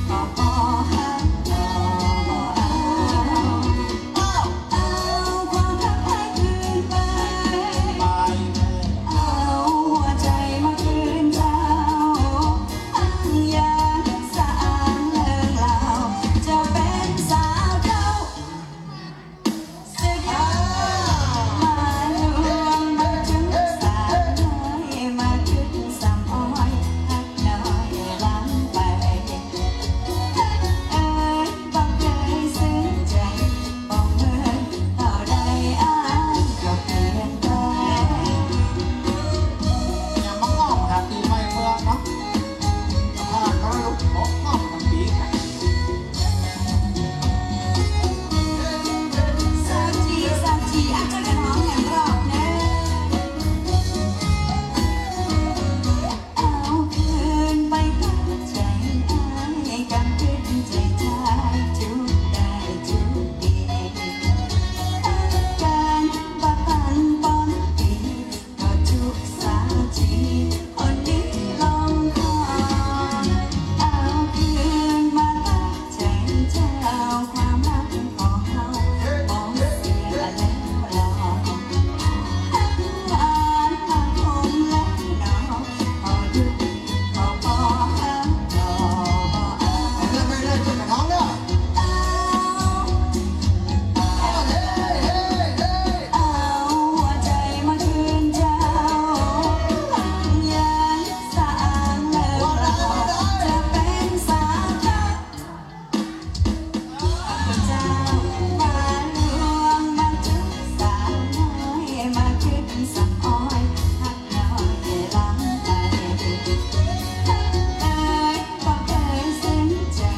ขอปอฮักต่อบ่เอา เอา เอาความฮักให้คืนไป ไป เอาหัวใจ๋มาคืนเจ้า อั้งยังสะอ้างเรื่องราว จะเป๋นสาวเฒ่า มาลวงมาจุ๊กสาวน้อย มาจุ๊กสำอ้อย ฮักน้อยล้ำไป ฮักเอ๋ย บ่เกยสึงใจ๋ บ่เหมือนเต้าใด อ้ายก็เปลี่ยนไป อย่ามาง้องหาตี๋ใหม่เมืองเนาะ ผ่านมาแล้วลูก โอ้ ง้องหาตี๋ สาวจี๋ สาวจี๋ อ่ะ จ้วยกั๋นฮ้องแหมรอบเน่อ เอาคืนไปตั๊งใจ๋อ้าย กำกึ๊ดใจ๋จาย จุ๊กได้จุ๊กดี ฮักกั๋นบ่ตันปนปี ก็จุ๊กสาวจี๋คนนี้ลงคอ เอาคืนมาตั๊งใจ๋เจ้า ความฮักของเฮาบ่เสี้ยงแล้วลอ ฮักหวานฮักคมแล้วหนอ ขอหยุด ขอปอฮักต่อบ่เอา ไปเลย ไปเลย จ้วยกั๋นฮ้องเน่อ เอา เอา เฮ้ เฮ้ เฮ้ เอาหัวใจ๋มาคืนเจ้า ฮักยังสะอ้างเรื่องราว จะเป๋นสาวเฒ่า เจ้า มาลวงมาจุ๊กสาวน้อย มาจุ๊กสำอ้อย ฮักน้อยล้ำไป ฮักเอ๋ย บ่เกยสึงใจ๋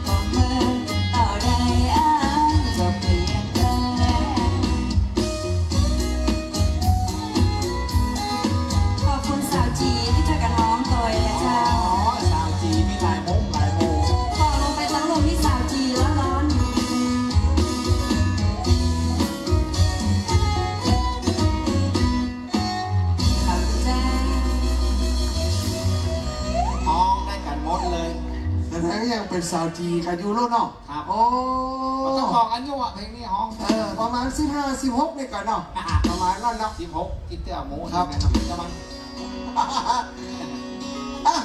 บ่เหมือนเต้าใด อ้ายก็เปลี่ยนไป ขอบคุณสาวจี๋ตี้จ้วยกั๋นฮ้องตวยนะเจ้า อ๋อ สาวจี๋มีหลายมุมหลายมุม บอกลงไปตังลุ่มนี่สาวจี๋ล้วนๆ ขอบคุณเจ้า ฮ้องได้กั๋นหมดเลย แสดงยังเป๋นสาวจี๋กั๋นอยู่โลดเนาะ ครับ โอ้ บ่ต้องบอกอายุอ่ะ เพลงนี้ฮ้อง เออ ประมาณสิบห้า สิบหก นี่ก่อนเนาะ อ่ะ ประมาณนั้นเนาะ สิบหก กินเตื้อหมู ครับ จะมัน อ่ะ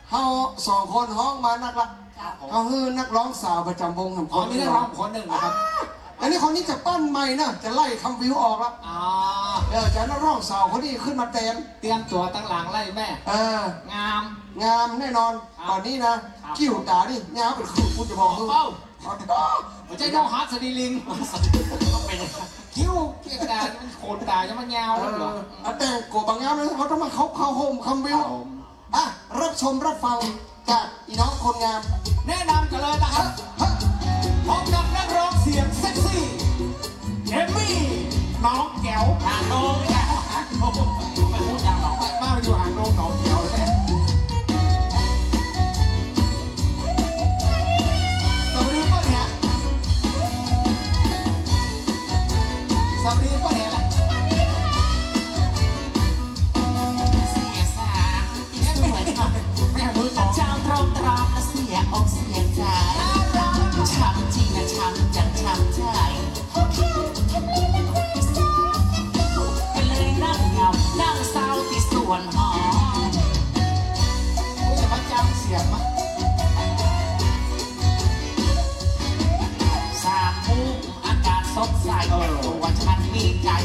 เฮาสองคนฮ้องมานักละ ครับผม เฮาหื้อนักฮ้องสาวประจ๋ำวงแหมคน อ๋อ มีนักฮ้องคนนึ่งนะครับ อันนี้คนนี้จะปั้นใหม่นะ จะไล่คำวิวออกละ อ๋อ เออ จะเอานักฮ้องสาวคนนี้ขึ้นมาแตน เตรียมตั๋วตังหลังไล่แม่ เออ งาม งามแน่นอน ครับ ต๋อนนี้นะ ครับ คิ้วต๋านี่ ยาวเป๋นคืบ กูจะบอกมึง เป้า อ๋อ บ่ใจ้น้องฮัทสดีลิง ก็เป๋น คิ้ว โอ้ ต๋าย จะมายาว เออ แล้วเหรอ อ่ะ แต่งกั๋วบ่างามเลย เฮาต้องมาคบเข้าฮ่มคำวิว ครับผม อ่ะ รับชมรับฟังจากอี่น้องคนงาม แนะนำกั๋นเลยนะครับ ฮะ พบกับนักร้องเสียงเซ็กซี่ เอมมี่ หนองแก๋ว หางดง หางดง ไปพูดอย่างหนอง มาอยู่หางดงหนองแก๋วเนี่ย สวัสดีครับเนี่ย สวัสดีครับเนี่ย เสียสา แม่มือสอง เจ้าตรอมตรอมและเสียอกเสียใจ๋ ช้ำจริงนะ ช้ำจัง ช้ำใจ๋ ก็เลยนั่งเหงา นั่งเศร้าตี้สวนหอม โอ้ย อย่ามาจำเสียงนะ สามมุม อากาศสดใส เออ ตั๋วฉันมีใจ๋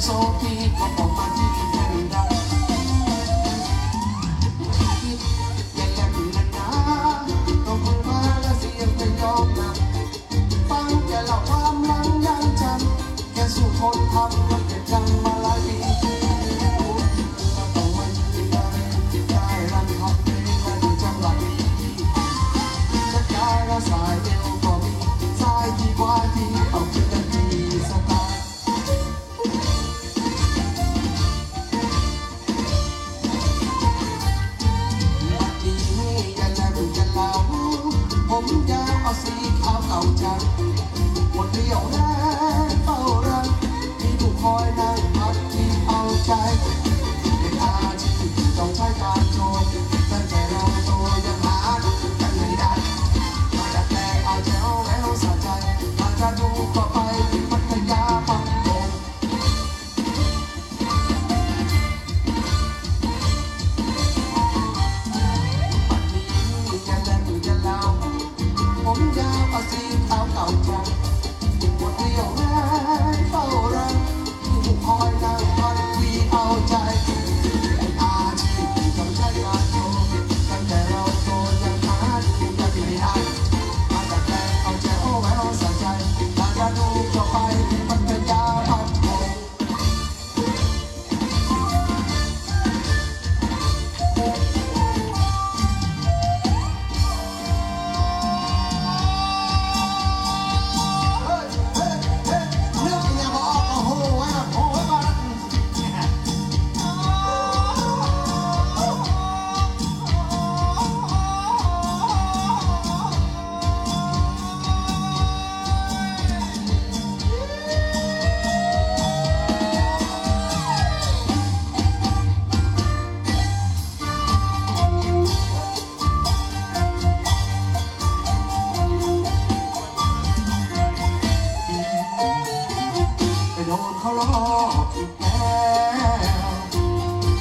โซฟีก็ออกมาที่แท่นดำ ชีวิตอย่าแหลมนักหนา ต้องพึ่งพาและเสียงพยองนำ ฟังแก่เล่าความหลังยังจำ แก่สู้ทนทำ เก็บจำมาหลายปี บัดนี้อย่าแหลมอย่าเหลา ผมยาวเอาสีขาวเก่าจัง หมดเรี่ยวแรงเฝ้ารัง มีผู้คอยนั่งพัดที่เอาใจ เป็นอาชีพที่ต้องใช้การโจม ตั้งแต่เราโตยังหาดูกันไม่ได้ มาดัดแปลงเอาแจ๋วแหววสะใจ มาจะดูก็ไปที่พัทยาปักธง บัดนี้อย่าแหลมอย่าเหลา ผมยาวเอาสีขาวเก่าจัง หมดเรี่ยวแรงเฝ้ารัง ผู้คอยนั่งพัดที่เอาใจ เป็นอาชีพที่ต้องใช้การโจม ตั้งแต่เราโตยังหาดูกันไม่ได้ มาดัดแปลงเอาแจ๋วแหววสะใจ มาจะดูก็ไปที่พัทยาปักธง ไปโดนเขาหลอกอีกแล้ว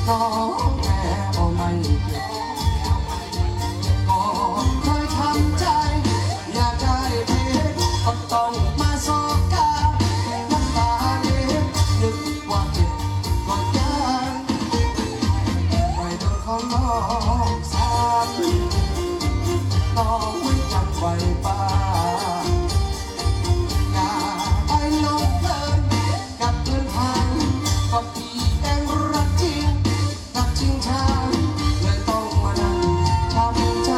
น้องแม่ก็ไม่เก็บ ก็เคยทำใจ อยากได้เพชร ก็ต้องมาสอบกา น้ำตาเล็ด นึกว่าเจ็บก็ยัง ไปโดนเขาหลอกซ้ำ น้องไว้จำไว้บ้าง อย่าไปหลงเพลินกับเพื่อนทาง ก็พี่เองรักจริง รักจริงจัง เลยต้องมานั่งช้ำใจ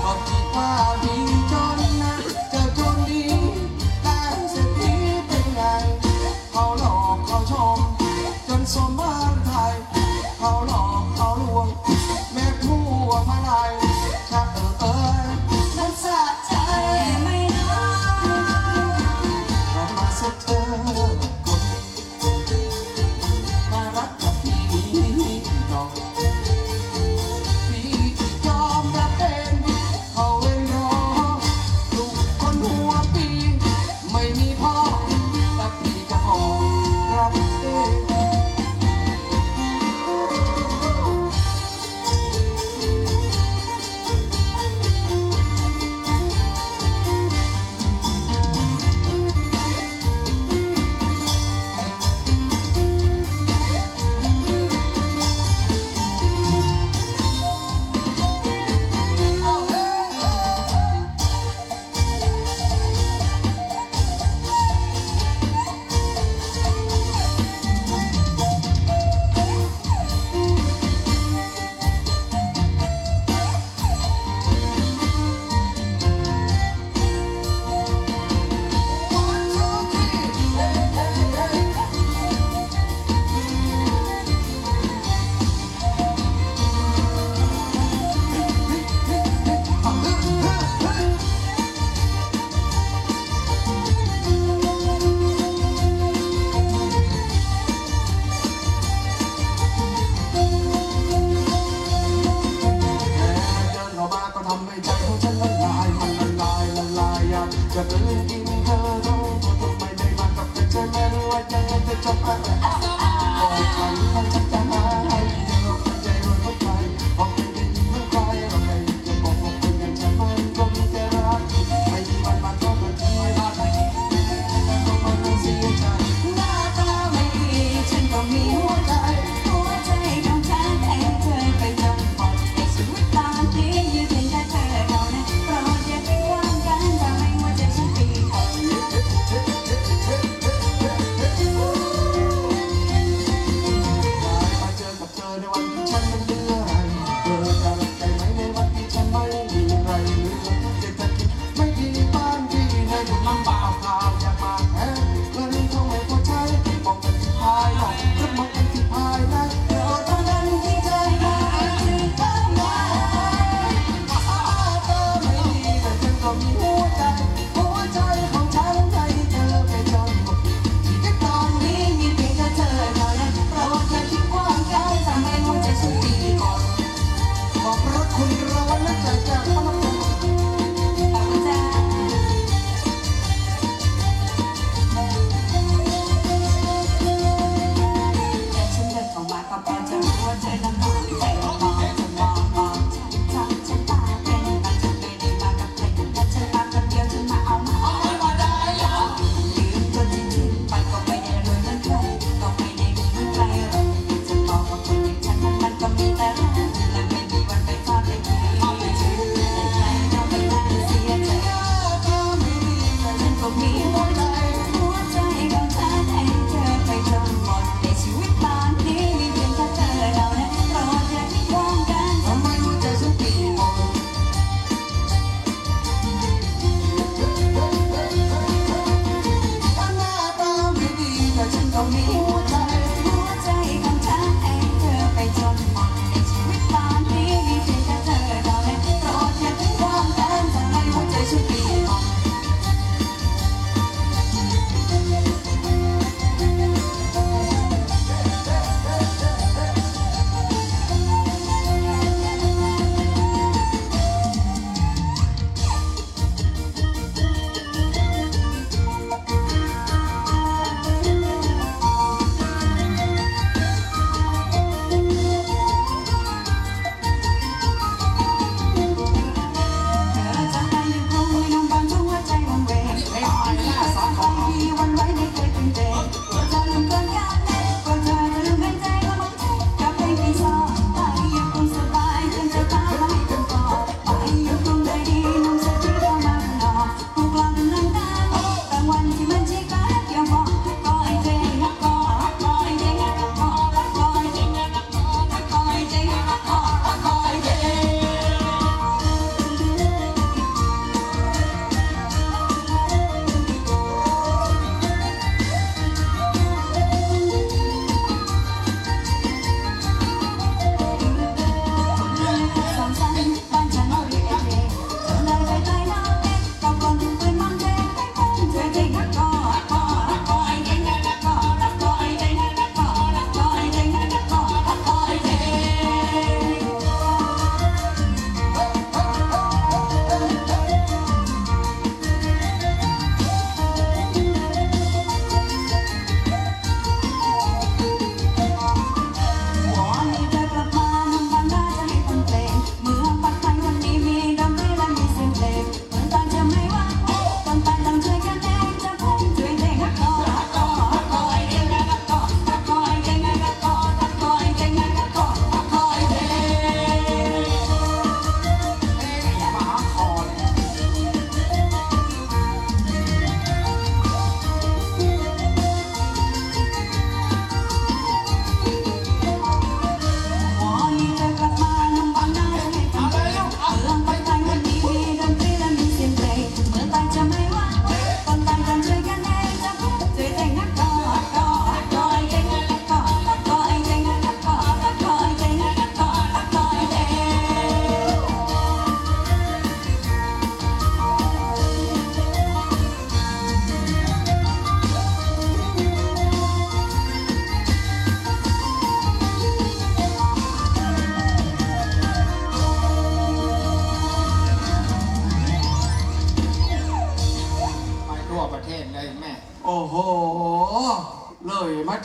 ก็คิดว่าพี่จนนะ เจอคนดี แต่เศรษฐีเป็นไง เขาหลอกเขาชม จนสมบ้านไทย เขาหลอกเขาลวง แม่ผัวมาลัย ชะเออเอย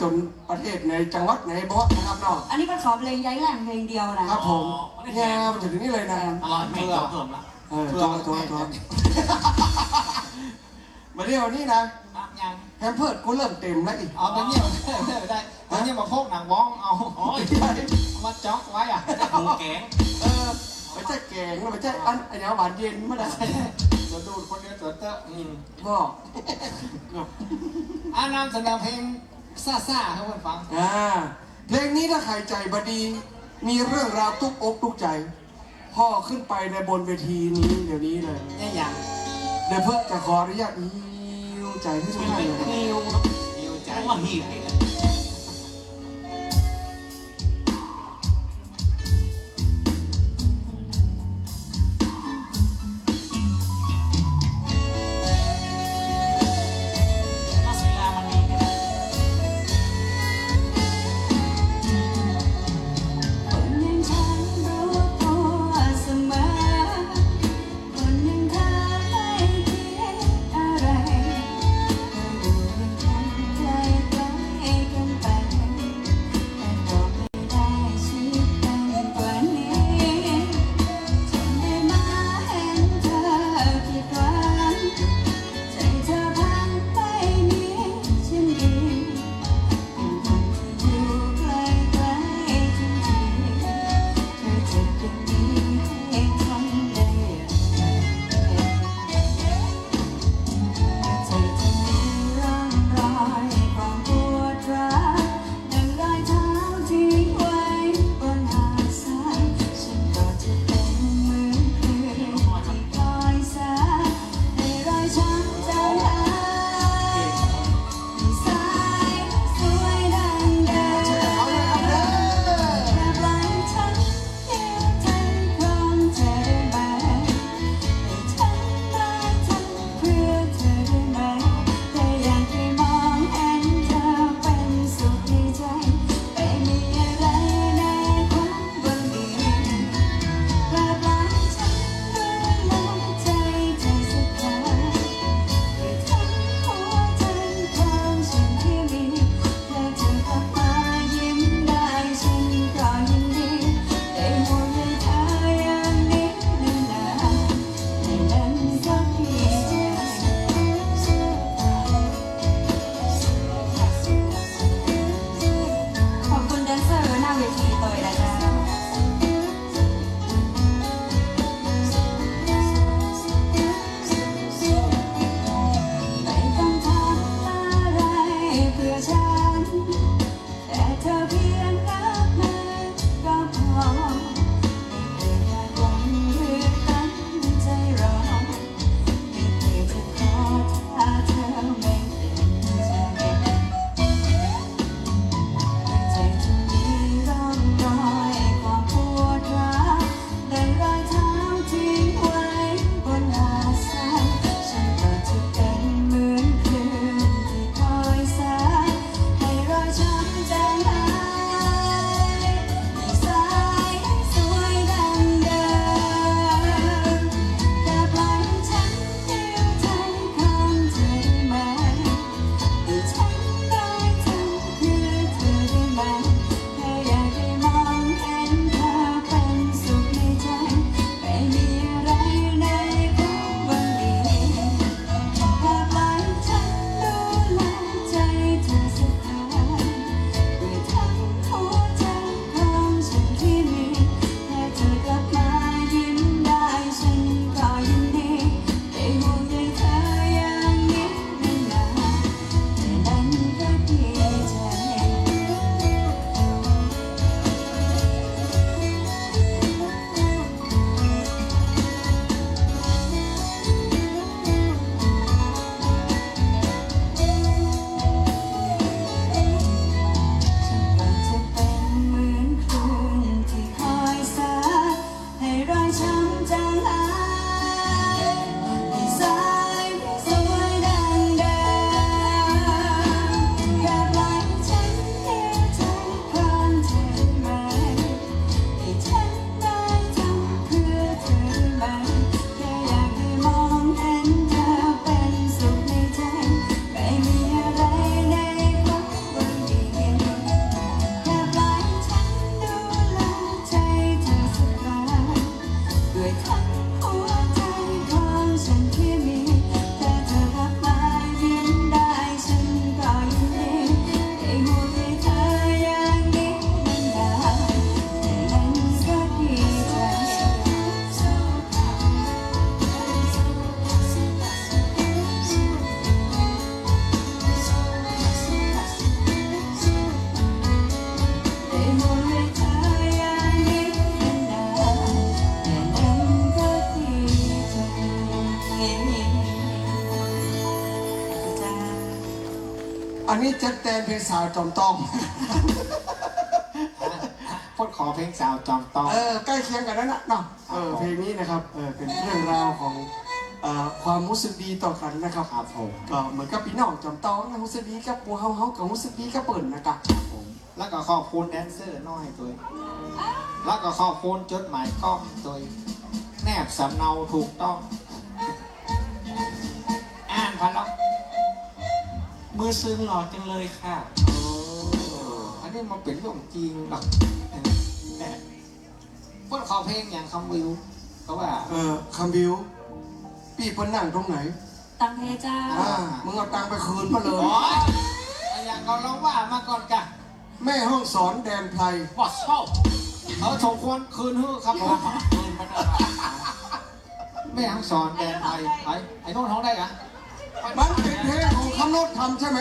จ๋นประเทศไหน จังหวัดไหนบ่นะครับเนาะ อันนี้ก็ขอเพลงย้ายแหล่งเพลงเดียวนะ ครับผม อ๋อ เนี่ย มันจะถึงนี่เลยนะ อร่อย ไม่ต้องเพิ่มละ เออ เพิ่ม โทษ โทษ โทษ มาเดี๋ยวนี้นะ อ่ะ ยัง แพมเพิร์สกูเริ่มเต็มแล้วอีก เอาไปเนี่ย ได้ ฮะ เอาเนี่ยมาโพกหนังว้อง เอา อ๋อ เอามาจ๊อกไว้อะ หมูแก๋ง เออ ไม่ใช่แก๋ง ไม่ใช่อัน อันนี้หวานเย็น ไม่ได้ ตัวดูดคนเดียวตัวเตอะ อืม บอก อ่ะ นำเสนอเพลงซ่าๆ ให้เพื่อนฟัง อ่า เพลงนี้ถ้าใครใจ๋บ่ดี มีเรื่องราวตุ๊กอกตุ๊กใจ๋ พ่อขึ้นไปในบนเวทีนี้เดี๋ยวนี้เลย เนี่ยยัง เดี๋ยวเพื่อนจะขออนุญาตหิ้วใจ๋ให้ทุกท่านเลยนะ หิ้ว หิ้วใจ๋ ว่าหิ้ว คนอย่างฉันรู้ตัวเสมอ คนอย่างเธอไม่คิดอะไร เธออยู่เคียงข้างใกล้ อันนี้จั๊ดแตนเพลงสาวจอมตอง เปิ้นขอเพลงสาวจอมตอง เออ ใก้เคียงกั๋นนั้นน่ะเนาะ เออ ครับผม เพลงนี้นะครับ เออ เป๋นเรื่องราวของ เอ่อ ความฮู้สึกดีต่อกั๋นนะครับ ครับผม ก็เหมือนกับปี้น้องจอมตองนะ ฮู้สึกดีกับหมู่เฮา เฮาก็ฮู้สึกดีกับเปิ้นนะกะ ครับผม แล้วก็ขอบคุณแดนเซอร์น้อยตวย แล้วก็ขอบคุณจดหมายก้องตวย แนบสำเนาถูกต้อง อ่านผ่านแล้ว มือตึงหล่อจังเลยค่ะ โอ้ อันนี้มันเป๋นเรื่องจริงเนาะ เปิ้นขอเพลงอย่างคำวิว ก็ว่า เออ คำวิว ปี้เปิ้นนั่งตรงไหน ตังค์เพเจ้า อ่า มึงเอาตังค์ไปคืนเปิ้นเลย โอ๊ย อย่างก็ลองว่ามาก่อนกะ แม่ฮ่องสอนแดนไพร ว้า เศร้า เออ สมควรคืนหื้อครับผม แม่ฮ่องสอนแดนไพร ไอ้ ไอ้โน้ตฮ้องได้กะ มันเป๋นเพลงของคำโนดทำใช่ไหม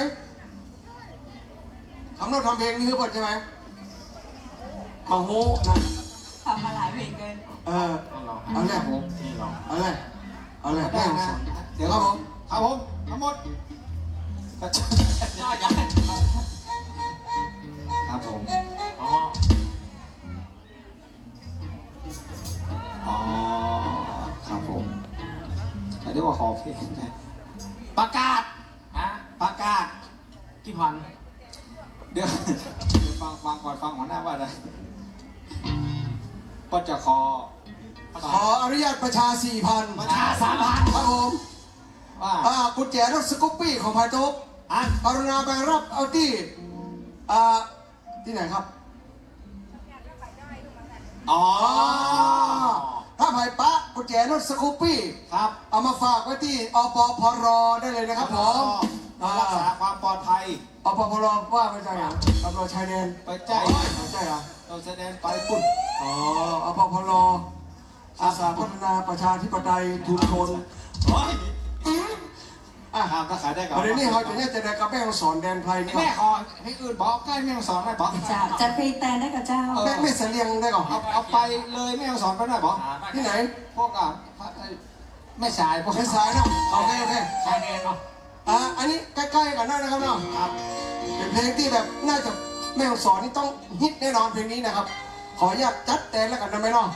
คำโนดทำเพลงนี้หื้อเปิ้นใช่ไหม บ่ฮู้นะ ทำมาหลายเพลงเกิน เออ นี่ลอง เอาเลย นี่ลอง เอาเลย เอาเลย ได้นะ แม่ฮ่องสอน เดี๋ยว ครับผม ครับผม ทั้งหมด ครับผม อ๋อ อ๋อ ครับผม เรียกว่าขอเพลงนะ ประกาศ ฮะ ประกาศ กี่พัน เดี๋ยว เดี๋ยวฟัง ฟังก่อน ฟังหัวหน้าว่าอะไร ก็จะขอ ขออนุญาตประชาสี่พัน ประชาสามพัน ครับผม ว่า อ่า กุญแจรถสกูปปี้ของไผตก อ่ะ กรุณาไปฮับเอาตี้ อ่า ตี้ไหนครับ อ๋อ ถ้าไผปะกุญแจรถสกูปปี้ ครับ เอามาฝากไว้ตี้ อปพร ได้เลยนะครับผม อ๋อ อ่า รักษาความปลอดภัย อปพร ว่าไปใจ้อะ ตำรวจชายแดน ไปใจ้ อ๋อ ใจ้เหรอ ตำรวจชายแดนไปปุ้น อ๋อ อปพร อาสาพัฒนาประชาธิปไตยชุมชน โอ๊ย อ่ะ ห้ามถ้าขายได้ก่อน ประเด็นนี้เฮาจะเนี่ยจะได้กับแม่ฮ่องสอนแดนไพรนี่ก่อน แม่ขอเพลงอื่นบ่ ใก้แม่ฮ่องสอนได้บ่ เจ้า จัดเพลงแตนได้ก่อเจ้า เออ แม่ แม่เสลียงได้ก่อ เอา เอาไปเลยแม่ฮ่องสอนไปได้บ่ ตี้ไหน พวกอ่ะ แม่สายพวก แม่สายเนาะ โอเค โอเค ชายแดนเนาะ อ่ะ อันนี้ใก้ๆ กั๋นได้นะครับเนาะ ครับ เป๋นเพลงตี้แบบน่าจะแม่ฮ่องสอนนี่ต้องฮิตแน่นอนเพลงนี้นะครับ ขออนุญาตจั๊ดแตนแล้วกั๋นนะแม่เนาะ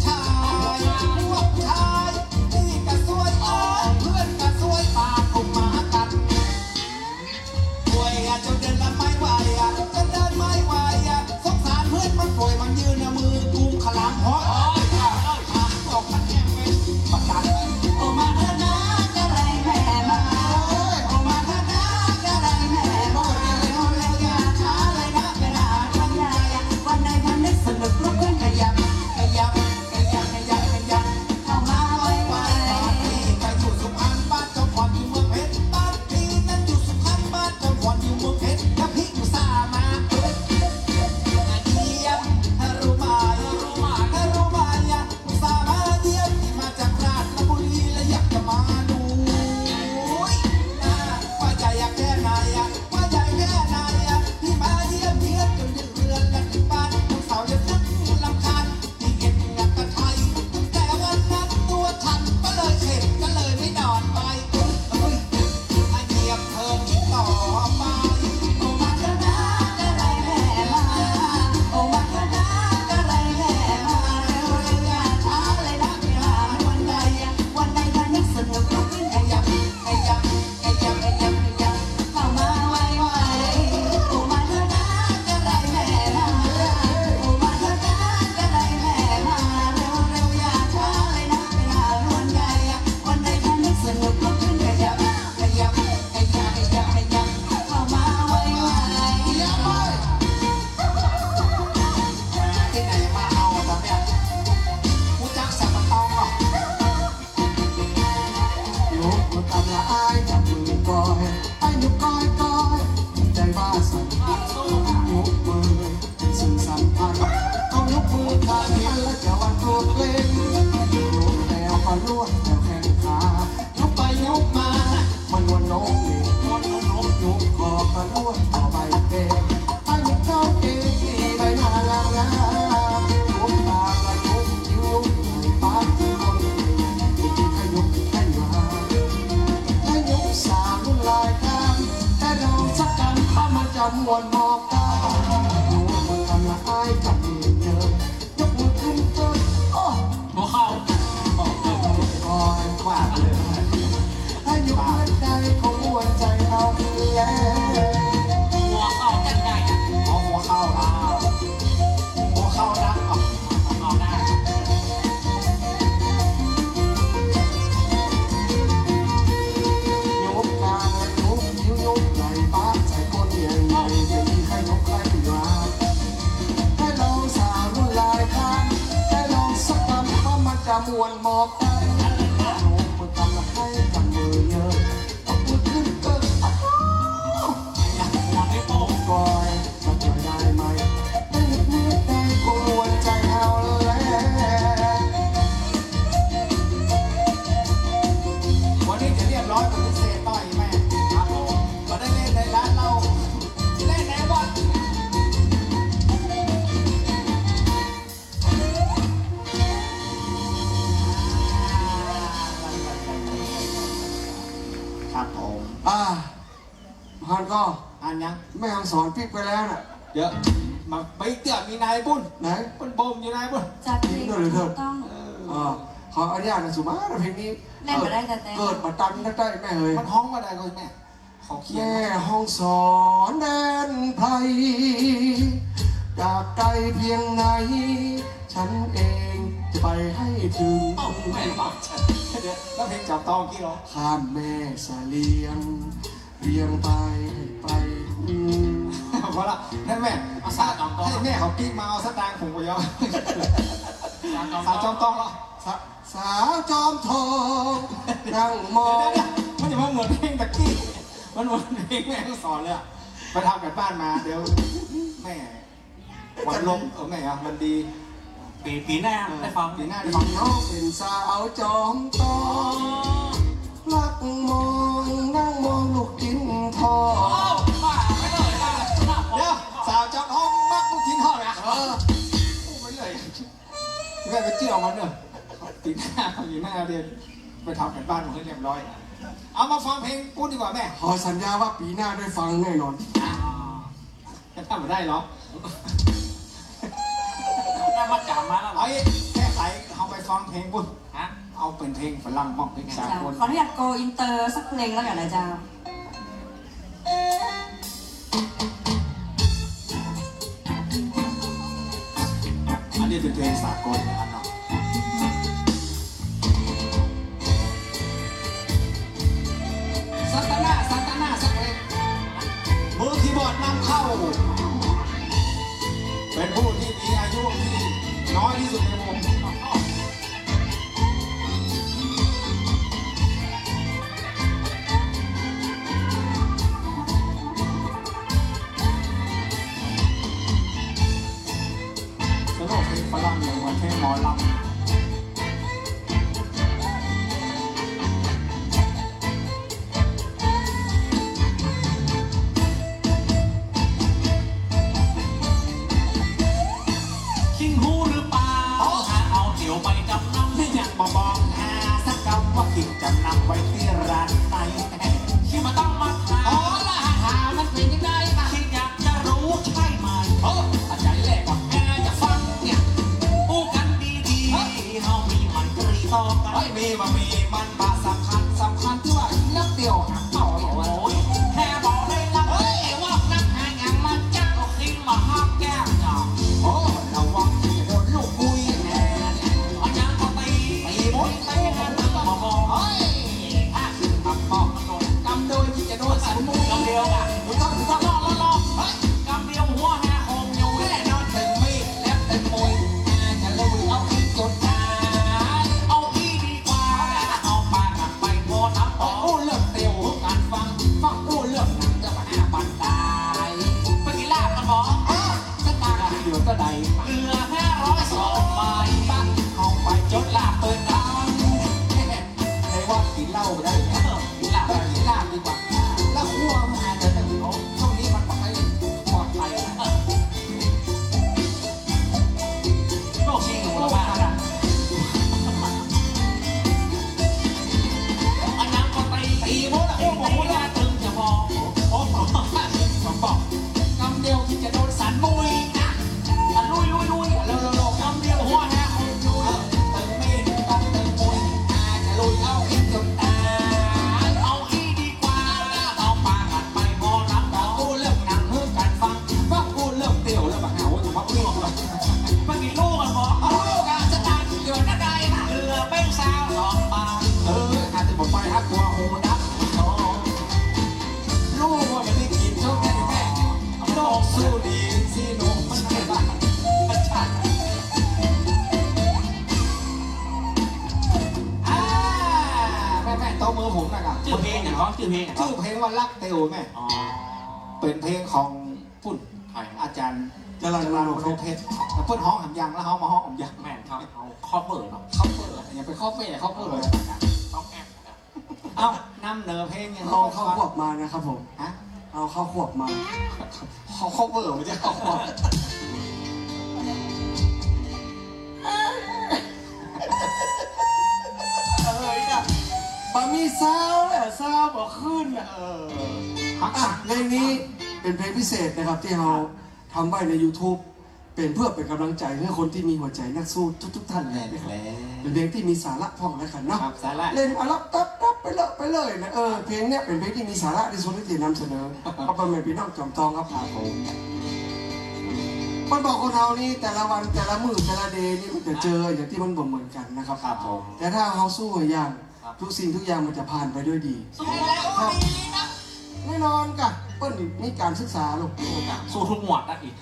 ชาย พวกชาย ตี้ก็ซวย เอิ้นเพื่อนก็ซวย ปาดออกมากั๋น โอ๊ย เจ้าเดินละไม่ไหวอะ เจ้าเดินไม่ไหวอะ สงสารเพื่อนมันป่วย มันยื่นเอามือกุมขะหลัง โอ๊ย โอ๊ย โอ๊ย ออกมาแอบเป็นประกัน โอมาเถอะนะ จะไรแม่มา โอ๊ย โอมาเถอะนะ จะไรแม่มา เร็วๆ อย่าช้าเลยนะ เวลามันใหญ่ วันไหนมันนึกสนุกลุกขึ้นขยับ ขยับ ขยับ ขยับ ขยับ เข้ามาไวๆ บ้านพี่ก็อยู่สุพรรณ บ้านเจ้าขวัญอยู่เมืองเพชร บ้านพี่นั้นอยู่สุพรรณ บ้านเจ้าขวัญอยู่เมืองเพชร แล้วพี่อุตส่าห์มาเยี่ยม รู้ไหม รู้ไหม รู้ไหม อุตส่าห์มาเยี่ยม พี่มาจากราชบุรี และอยากจะมาดู หน้าว่าใหญ่แค่ไหนอะ ว่าใหญ่แค่ไหนอะ พี่มาเยี่ยมเยียนจนถึงเรือน และถึงบ้าน น้องสาวอย่านึกรำคาญ พี่เอ็ดอยากกระไทย แต่วันนั้นตัวฉันก็เลยเข็ด ก็เลยไม่นอนไป เฮ้ย เฮ้ย เยียมเธออีกต่อไป โอมาเถอะนะ จะไรแม่มา โอมาเถอะนะ จะไรแม่มา เร็วๆ อย่าช้าเลยนะ เวลาวันใด วันใดถ้านึกสนุกลุกขึ้นขยับ ขยับ ขยับ ขยับ ขยับ เข้ามาไวๆ โอมาเถอะนะ จะไรแม่มา โอมาเถอะนะ จะไรแม่มา เร็วๆ อย่าช้าเลยนะ เวลาวันใด วันใดถ้านึกสนุกลุกขึ้นขยับ ขยับ ขยับ ขยับ ขยับ เข้ามาไวๆ เยี่ยมเลย ตี้ไหนมาเอาอะต๋อนเนี้ย ฮู้จักสัมปะตองเหรอ ยกมือตามละอ้าย จับมือก้อย อ้ายยกก้อยก้อย ใจ๋ว่าสั่น ยกมือ เป็นสื่อสัมพันธ์ เอายกมือข้างนี้ แล้วจะวันตัวเกรง ยกแล้วก็ลวดแล้วแข้งขา ยกไปยกมา มันนวลนกนี่ นวลนก ยกคอก็ลวดต่อไปเกรง อ้ายยกเจ้าเกรงที่ใบหน้างามๆ ยกตาละยกคิ้ว ยกไหล่ปาดที่ก้น ยกขยุกขยา ถ้ายกสาวรุ่นลายข้าง แต่ลองสักกำ ถ้ามันจะม่วนหมอกตา ยกมือกันละอ้ายจับมือเจิง ยกมือขึ้นเจิง โอ้ หัวเข่า โอ้ย ว่าไปเลย ถ้ายกมือได้ก็ม่วนใจ๋เฮาแล หัวเข่าจังใดอะ อ๋อ หัวเข่านะ หัวเข่านะ เอา เอาได้ ยกกลาง ยกคิ้ว ยกไหล่ปาดใส่ก้นใหญ่ๆ จะมีใครยกใครดีวะ ให้ลองสาวรุ่นลายข้าง ให้ลองสักกำ เพราะมันจะม่วนหมอกตา ยกมือทำให้จับมือเยอะ ยกมือขึ้นเกิน อ้าว หัวไม่โป้ง ก่อย สักหน่อยได้ไหม ได้นิดๆ ได้ก็ม่วนใจ๋เฮาแล วันนี้จะเรียบร้อยเป็นพิเศษหน่อยแม่ ครับผม บ่ได้เล่นในร้านเหล้า เล่นในวัด ครับผม อ่า หันก่อ หันยัง แม่ฮ่องสอนปิ๊กไปแล้วน่ะ เดี๋ยว มาปิ๊กเตื้อมีในปุ้น ไหน ปุ้นบ่มอยู่ในปุ้น จัดเพลง นี่เลยเถอะ ถูกต้อง เออ อ่า ขออนุญาตนะสุมา เพลงนี้ เล่นบ่ได้แต่เต้น เกิดบ่ตันนะได้แม่เอ้ย มันฮ้องว่าใดก็แม่ ขอเขียน แม่ฮ่องสอนแดนไพร จากไกลเพียงไหน ฉันเองจะไปให้ถึง เอ้า แม่บอกฉัน เดี๋ยว แล้วเพลงจอบตองกี้เหรอ ข้ามแม่เสลียง เวียงไป ไป อืม พอละ นั่นแม่ เอาสาวจอมทอง ให้แม่เขาปิ๊กมาเอาสตางค์ผมก็ยอม สาวจอมทอง สาวจอมทองเหรอ สา- สาวจอมทอง นั่งมอง เดี๋ยวๆๆ มันจะมาเหมือนเพลงตะกี้ มันเหมือนเพลงแม่ฮ่องสอนเลยอะ ไปทำกันบ้านมา เดี๋ยว แม่ วันลง เออ แม่อะ วันดี ปี- ปีหน้า เออ ได้ฟัง ปีหน้าได้ฟัง น้องเป็นสาวจอมทอง รักมอง นั่งมองลูกชิ้นทอด โอ้ บ้าไปเลย บ้า เดี๋ยว สาวจอมทองมักลูกชิ้นทอดนะ เออ พูดไปเรื่อย แม่ไปเจื้อมันเนอะ ปีหน้า ปีหน้าเดี๋ยวไปทำกันบ้านมาให้เรียบร้อย เอามาฟังเพลงปุ้นดีกว่าแม่ ขอสัญญาว่าปีหน้าได้ฟังแน่นอน อ่า จะทำมาได้เหรอ ได้มัดจ๋ำมาแล้วเหรอ เอาอีก แค่ส ฟังเพลงปุ้น ฮะ เอาเป๋นเพลงฝรั่งบ้าง เพลงสากล เจ้า ขออนุญาตโกอินเตอร์สักเพลงแล้วกั๋นนะเจ้า อันนี้เป๋นเพลงสากลนะครับเนาะ ซานตานา ซานตานา สักเพลง มือคีย์บอร์ดนำเข้า เป๋นผู้ตี้มีอายุตี้น้อยตี้สุดในวง สำหรับเพลงฝรั่งเนี่ยเหมือนเพลงหมอลำ คิงฮู้หรือเปล่า อ๋อ หาเอาเตี๋ยวไปจำนำ นี่ยังบ่บอกหาสักกำว่าคิงจำนำไว้ตี้ร้านไหน คิงบ่ต้องมาถาม อ๋อ ละหามันเป๋นยังไงล่ะ คิงอยากจะรู้ใช่ไหม โอ้ เข้าใจ๋แล้วก็แกจะฟังเนี่ย อู้กั๋นดีๆ เฮ้ย เฮามีมันตรีต่อกั๋น เฮ้ย มีบ่มีมันบ่สำคัญ สำคัญตี้ว่าเลือกเตี๋ยวหาเป่า โอ้ย แค่บอกได้ละ เฮ้ย ว่านักหาหยังมาจัก ก็คิงมาหาแก้มจ้ะ โอ้ ระวังจะโดนลูกกุ้ยแน่ อันยังก็ตี ตีหมด ตีหมด ตีหมด เฮ้ย ถ้าขึ้นมาบอก กำโดยตี้จะโดนสันมุย กำเดียวอ่ะ ถูกต้อง ถูกต้อง รอ รอ รอ เฮ้ย กำเดียวหัวหาคงอยู่ แน่นอนตึงมีด แล็บตึงมุย น่าจะลุยเอาอีกจนตาย เอาอีกดีกว่า เอาปากกัดไปพอน้ำพอ อู้เรื่องเตี๋ยวหื้อกั๋นฟัง ฟังอู้เรื่องหนังจะมาหาปันตาย ไปกิ๋นลาบกั๋นบ่ อ้าว สตางค์เหลือเต้าใด เหลือห้าร้อยสองใบ ปะ เอาไปจดลาบเปิ้นกั๋น ในวัดกิ๋นเหล้าได้ เออ กิ๋นลาบ กิ๋นลาบดีกว่า แล้วครัวมันอาจจะ โอ้ ช่วงนี้มันบ่ค่อยปลอดภัย โลกชิงหัวละบ้านนะ อันนั้นก็ตี ตีหมดอะ โอ้โห ตีหน้าตึงจะพอ โอ้โห กำเดียวตี้จะโดนสันมุยนะ อ่ะ ลุย ลุย ลุย เร็ว เร็ว เร็ว กำเดียวหัวหาคงอยู่ เออ ตึงมีด ตึงมุย อ่า จะลุยเอาอีกจนตาย เอาอีกดีกว่า เอาปากกัดไปพอน้ำพอ อู้เรื่องหนังหื้อกั๋นฟัง ฟังอู้เรื่องเตี๋ยวแล้วมาหาว่าจะมาอู้เรื่อง ไปกิ๋นลูกกั๋นบ่ เอาลูกกั๋น สตางค์เหลือเต้าใดนะ เหลือเป้งซาวสองบาท เออ อาจจะบ่ไปหากลัวหูดับ อ๋อ ลูกว่ามันได้กิ๋นเจ้าแม่แม่ นกสู้ดีสิหนู มันไม่ได้บ้า อ่า แม่ๆ ตบมือผมหน่อยครับ จื้อเพลงหยังก่อ จื้อเพลงหยังก่อ จื้อเพลงว่าฮักเตียวแม่ อ๋อ เป๋นเพลงของ ปุ้น ใครครับ อาจ๋ารย์ จรัญ จรัญ มโนเพชร มโนเพชร แต่เปิ้นฮ้องหำยัง แล้วเฮามาฮ้องหำยัง แม่นครับ เอา cover เนาะ cover อย่าไป cover cover ต้องแอบนะ เอ้า นำเหนือเพลงยัง เอาเข้าครัวมานะครับผม ฮะ เอาเข้าครัวมา เขา cover ไม่ใช่เข้าครัว เอ้ยอะ บ่มีซาวด์อะ ซาวด์บ่ขึ้นอะ เออ อ่ะ เพลงนี้เป๋นเพลงพิเศษนะครับ ตี้เฮาทำไว้ใน YouTube เป๋นเพื่อเป๋นก๋ำลังใจ๋หื้อคนตี้มีหัวใจ๋นักสู้ทุกๆ ท่านเลยนะครับ แม่นแล้ว เป๋นเพลงตี้มีสาระพ่องแล้วกั๋นเนาะ ครับ สาระ เล่นอะลับตับๆ ไปเลย ไปเลยนะ เออ เพลงเนี้ยเป๋นเพลงตี้มีสาระตี้สุดตี้จะนำเสนอ ก็เป๋นแม่ปี้น้องจอมตองครับ ครับผม เปิ้นบอกคนเฮานี่แต่ละวันแต่ละมื้อแต่ละเดย์นี่มันจะเจออย่างตี้มันบ่เหมือนกั๋นนะครับ ครับผม แต่ถ้าเฮาสู้อย่าง ครับ ทุกสิ่งทุกอย่างมันจะผ่านไปด้วยดี สู้แล้ว ครับ ดีนะ แน่นอนก่ะ เปิ้นมีก๋านศึกษาลูก สู้ทุกหมวดนะอีก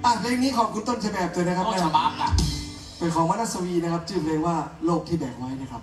อ่ะ เพลงนี้ขอบคุณต้นฉบับด้วยนะครับ ต้นฉบับอะ เป๋นของวรรณสวีนะครับ จื้อเพลงว่าโลกที่แบกไว้นะครับ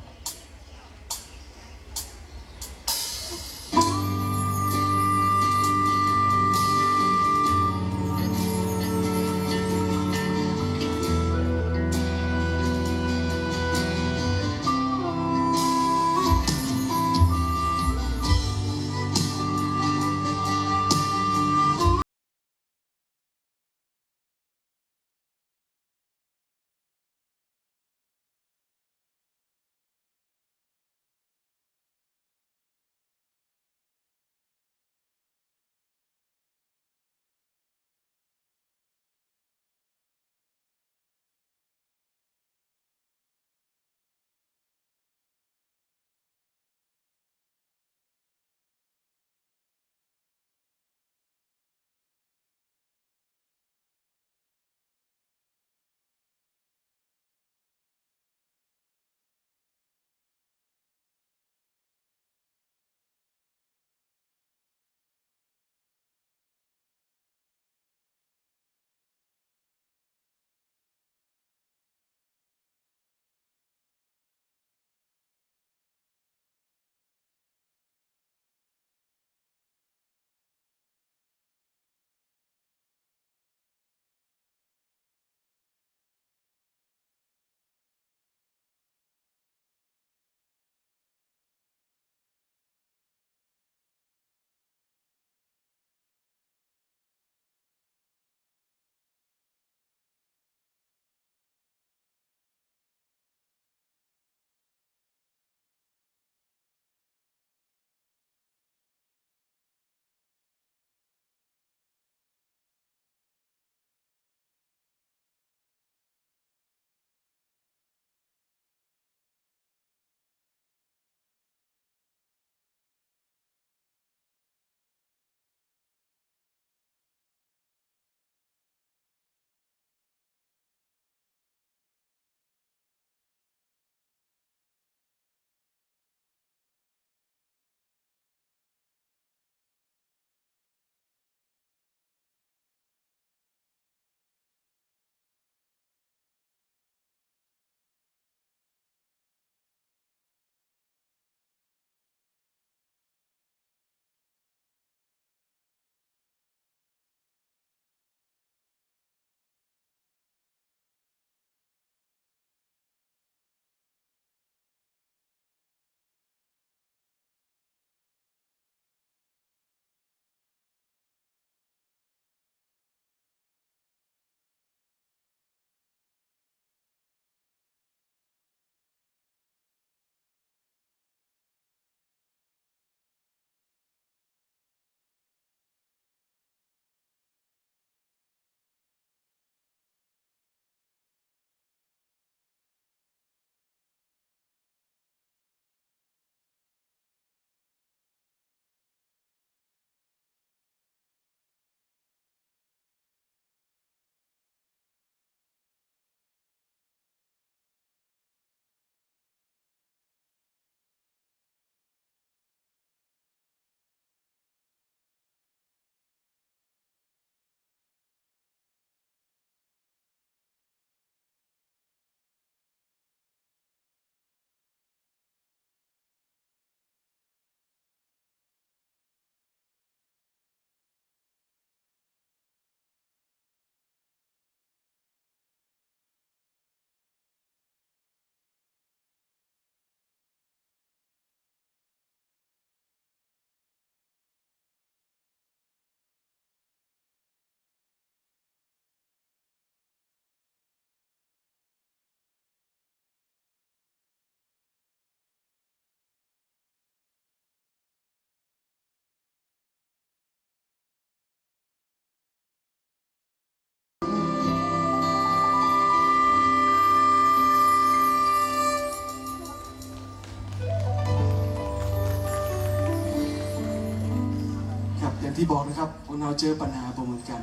บอกนะครับ คนเฮาเจอปัญหาบ่เหมือนกั๋น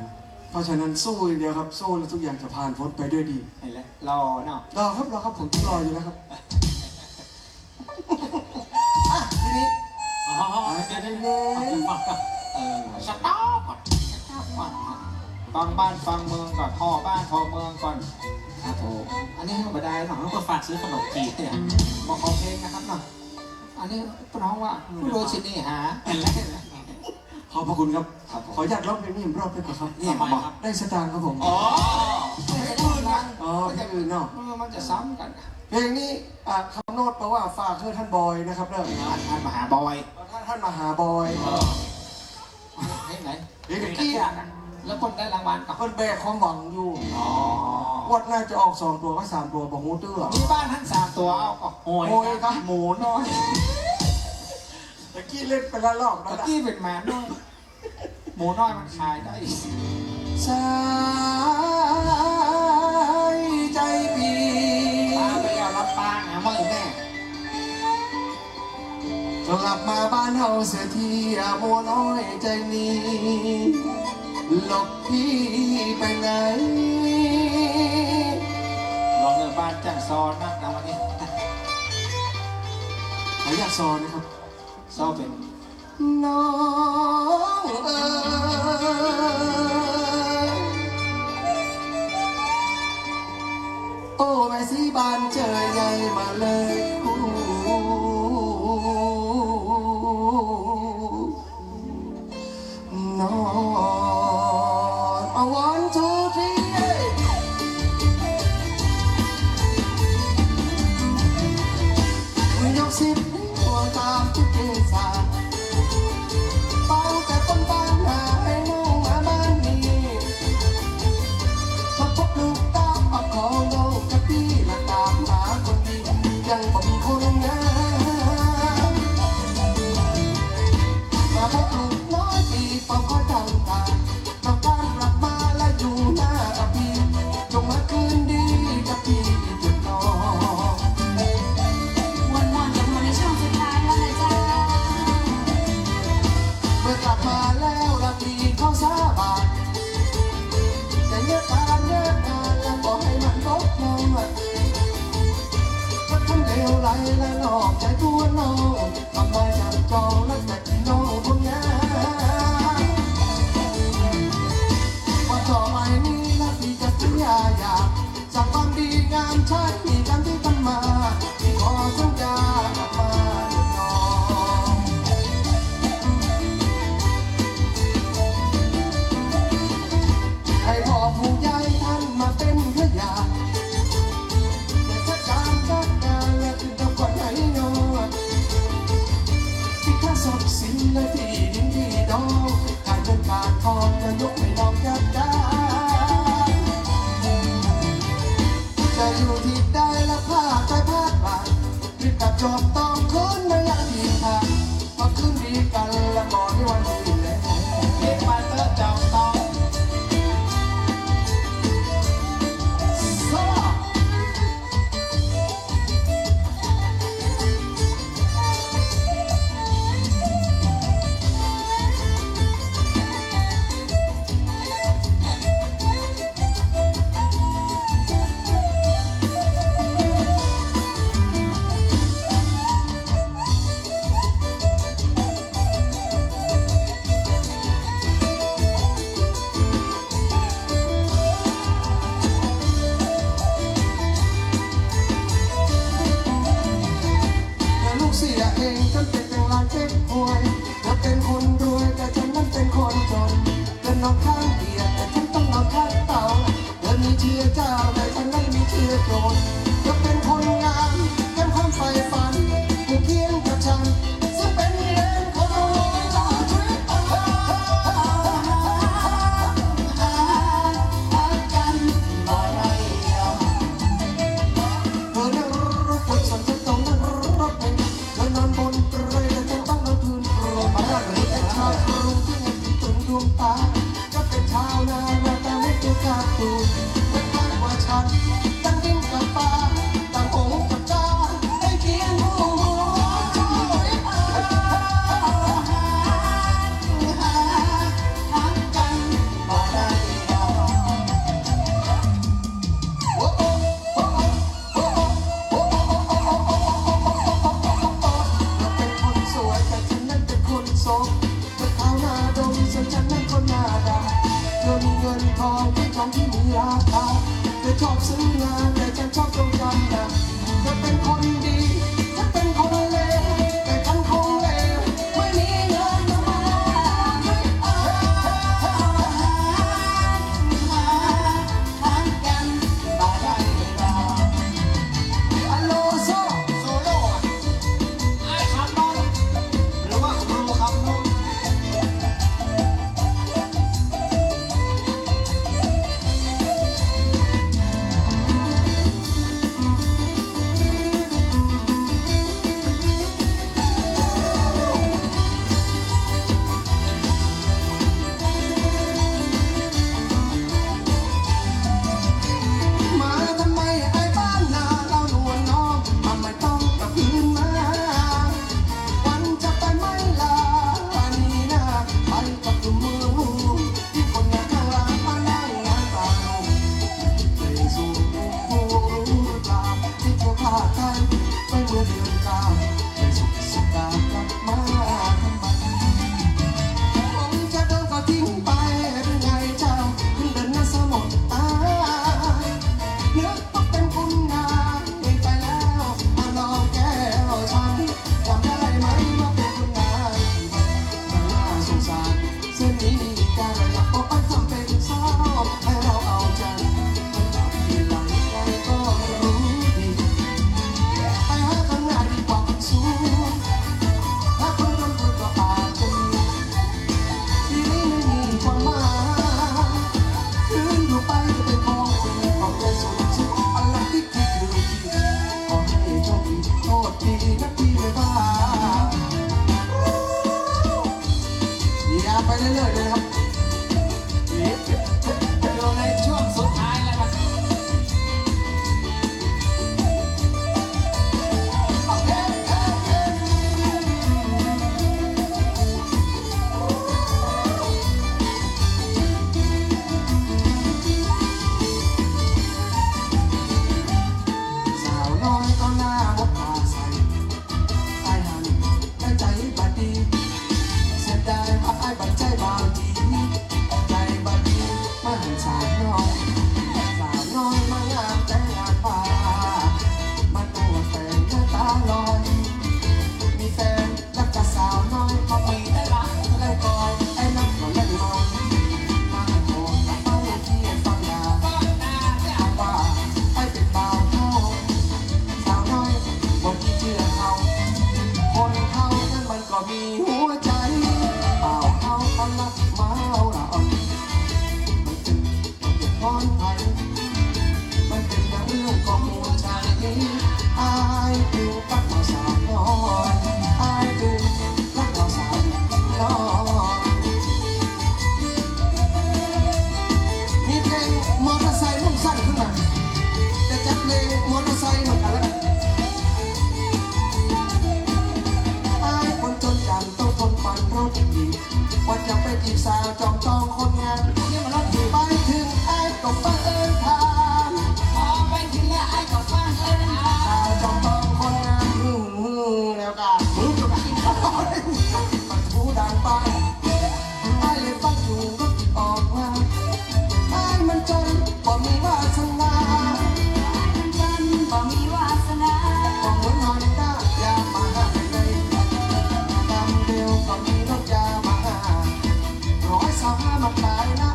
เพราะฉะนั้นสู้อย่างเดียวครับ สู้แล้วทุกอย่างจะผ่านพ้นไปด้วยดี หันแหละ หล่อเนาะ หล่อครับ หล่อครับ ผมต้องหล่ออยู่แล้วครับ อ่ะ ทีนี้ อ๋อ เดี๋ยวๆๆ เออ สต๊อปก่อน สต๊อปก่อน ฟังบ้านฟังเมืองก่อน ผ่อบ้านผ่อเมืองก่อน ครับผม อันนี้ก็บ่ได้เนาะ ก็ฝากซื้อขนมจีบเนี่ย บอกขอเพลงนะครับเนาะ อันนี้ร้องว่า ผู้โดยสินีหา ขอบพระคุณครับ ครับผม ขออนุญาตร้องเพลงนี้อีกรอบได้ไหมครับ เนี่ย ได้สตางค์ครับผม อ๋อ ไม่ใช่คนละ อ๋อ เพลงอื่นเนาะ เออ มันจะซ้ำกั๋น เพลงนี้ อ่ะ คำโน้ตแปลว่า ฝากเฮ้อท่านบอยนะครับเด้อ ท่าน ท่านมหาบอย ท่าน ท่านมหาบอย อ๋อ เพลงไหน เพลงตะกี้ แล้วเปิ้นได้รางวัลก่อ เปิ้นแบกความหวังอยู่ อ๋อ งวดหน้าจะออกสองตั๋วก็สามตั๋ว บ่ฮู้เตื้อ มีบ้านท่านสามตั๋ว เอาก็โหย โหยครับ หมูน้อย ตะกี้เล่นไปละรอบแล้ว ตะกี้เป๋นหมาน้อย หมูน้อยมันขายได้ สายใจ๋ปี้ พาไปเอาลำปางหาหมออีแม่ กลับมาบ้านเฮาเสียที หมูน้อยใจ๋นี้ หลบพี่ไปไหน ร้องเรื่องบ้านจ้างซอนักนะวันนี้ ขออนุญาตซอนะครับ ซอเป๋น น้องเอ๋ย โอ้ แม่สีบ้านเจอใหญ่มาเลย น้อง เอา วันทูทรี ยกสิบหัวตามทุกเกษา เป่าแต่คนบ้านนาให้น้องมาบ้านนี้ มาพบลูกตาเอาของน้องกับพี่ ละตามหาคนดี ยังบ่มีคนงาม มาพบลูกน้อยพี่ เป่าขอดังตา ต้องการกลับมาและอยู่หน้ากับพี่ จงมาคืนดีกับพี่เถิดน้อง ม่วนๆ กันมาในช่วงสุดท้ายแล้วนะเจ้า เมื่อกลับมาแล้วละพี่ขอสาบาน จะเยียะการเยียะงานและบ่ให้มันบกพร่อง ถ้าทำเลวไหลและนอกใจตั๋วน้อง ทำไมจับจองและแต่พี่น้องคนงาม ว่าต่อไปนี้นะพี่จะสัญญาอย่า สร้างความดีงามใช้มีการที่ทำมา พี่ขอสัญญากลับมาเถิดน้อง ให้พ่อผู้ใหญ่ท่านมาเป็นพยาน จะจัดการจัดงานและขึ้นกับขวัญให้น้อง ที่ค่าทรัพย์สินและที่ดินที่ดอน การเงินการทองจะยกให้น้องจัดการ จะอยู่ที่ใดและพลาดไปพลาดมา รีบกลับจอบต้องคืนมายังถิ่นฐาน มาคืนดีกันและก่อนที่วันนี้แหละ เรียกมาเตอร์จอบต้อง ซ่า แต่ลูกเสียเองจนเป็นเพียงลายเก๊กฮวย เธอเป็นคนรวยแต่ฉันนั้นเป็นคนจน เธอนอนข้างเตียงแต่ฉันต้องนอนข้างเตา เธอมีเชื้อเจ้าแต่ฉันไม่มีเชื้อโจร เธอเป็นคนงามเต็มความใฝ่ฝัน อยู่เคียงกับฉัน ซึ่งเป็นเวรของเรา เธอนั่งรถไฟส่วนฉันต้องนั่งรถเมล์ เธอนอนบนเปลแต่ฉันต้องนอนพื้นโปร่ง มาราชบุรีเป็นชาวกรุงที่มีสีตรงดวงตา ก็เป็นชาวนาหน้าตาเหมือนตัวการ์ตูน ไม่ต่างกว่าฉัน ทั้งดินกับฟ้า ทั้งองค์กับเจ้า ให้เคียงคู่ หา ที่มีราคา เธอชอบซื้อนา แต่ฉันชอบดวงจันทร์นะ เธอเป็นคนดี ฉันเป็นคนเลว แต่ฉันคงเลว ไม่มีเงินทำมาหา หา หากัน บ่ได้เวลา ฮัลโหล โซ โซโล่อะ อ้ายคำนนท์ หรือว่าครูคำนนท์ มาทำไมไอ้บ้านนาเล่านวลน้อง ทำไมต้องกลับคืนมา วันจะไปไหมล่ะนี่นา ไปกับหนุ่มเมืองหลวง ที่คนงานข้างหลังมานั่งน้ำตาร่วง ไม่รู้ รู้หรือเปล่า ที่เธอพลาดไป ไปเมื่อเดือนเก้า ไม่สุขสบายกลับมาทำไม คงจะโดนเขาทิ้งไปหรือไงเจ้า เดินหน้าเศร้าหมองตา นึกว่าเป็นคุณนายไปแล้ว มาลองแก้วฉัน จำได้ไหมว่าเป็นคุณนาย น่าสงสาร เส้นนี้มีการระยับ ก็ไปทำเป็นเศร้า ให้เราเอาใจ ที่ไหนใครก็รู้ดี ไปหาคนง่ายดีกว่าคนสูง ถ้าคนร่ำรวยก็อาจจะมี ที่นี่ไม่มีความหมาย คืนอยู่ไปจะเป็นของฟรี ขอบใจสุดๆ อะไรที่คิดอยู่ที่ ขอให้โชคดี โชคดีนะพี่ไม่ว่า อย่าไปเรื่อยๆเลยครับ อยู่ในช่วงสุดท้ายแล้วครับ สาวน้อยเอาหน้ามดตาใส่ อ้ายหันแต่ใจ๋บ่ดี เสียดายว่าอ้ายบ่ใจ้บ่าวจี ใจ๋บ่ดี มาหันสาวน้อย สาวน้อยมางามแต่งงานบ่า มาตัวแฟนหน้าตาลอย มีแฟนแล้วก็สาวน้อย ก็มีแต่รักและกอย ไอ้นั่นก็เล่นลอย มาขอกับเป้าที่ฟังดา ฟังดาเนี่ย ว่าไอ้เป็นบ่าวเฒ่า สาวน้อย บ่ดีเจื้อเขา คนเฒ่านั้นมันก็มีหัวใจ๋ บ่าวเฒ่าเขารักเมาละอ่อน มันเป็นเรื่องของใผ มันเป็นเรื่องของหัวใจ๋ อ้ายคือรักบ่าวสาวน้อย อ้ายคือรักบ่าวสาวน้อย มีเพลงมอเตอร์ไซค์นุ่งสั้นขึ้นมา จะจัดเพลงมอเตอร์ไซค์เหมือนกันแล้วกัน อ้ายคนจนจันต้องทนปั่นรถอีก ว่าจะไปจีบสาวจอมตองคนงาม ไปถึงอ้ายก็บังเอิญถาม อ๋อ ไปถึงแล้วอ้ายก็บังเอิญถาม สาวจอมตองคนงาม หือ แล้วก็ หือ ก็กินข้าว ประตูดังปัง อ้ายเลยต้องอยู่รถออกมา อ้ายมันจนบ่มีวาสนา อ้ายมันจนบ่มีวาสนา บ่เหมือนฮอนด้ายามาฮ่าใน กำเดียวก็มีรถยามาฮ่า ร้อยซาวห้ามาขายหน้า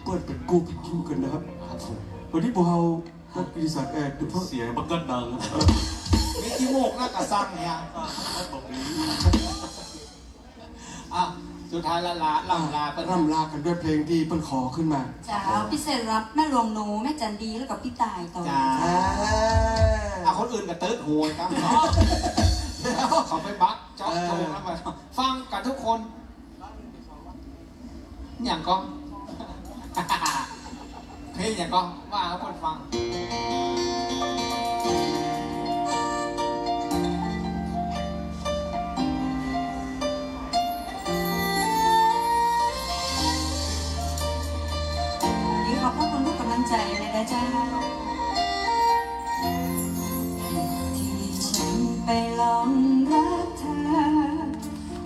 เปิ้นเป๋นกู้เป๋นคิ้วกั๋นนะครับ ครับผม วันนี้พวกเฮา ครับ ท่านกิติศักดิ์ เอ่อ เสียงมันก็ดัง มีขี้มูกนักกะซังเนี่ย อ่ะ สุดท้ายละลา ล่ำลาเปิ้น ล่ำลากั๋นด้วยเพลงตี้เปิ้นขอขึ้นมา เจ้า พิเศษสำหรับแม่หลวงหนู แม่จันดี แล้วก็ปี้ต่ายต่อ เจ้า อ่า อ่ะ คนอื่นก็เติร์ดหูครับ เขาไปบักจ๊อกโทรเข้ามา ฟังกั๋นทุกคน หยังก่อ เพลงหยังก่อ ว่าหื้อเปิ้นฟัง ดี ขอบพระคุณทุกกำลังใจเลยนะเจ้า ผิดที่ฉันไปหลงรักเธอ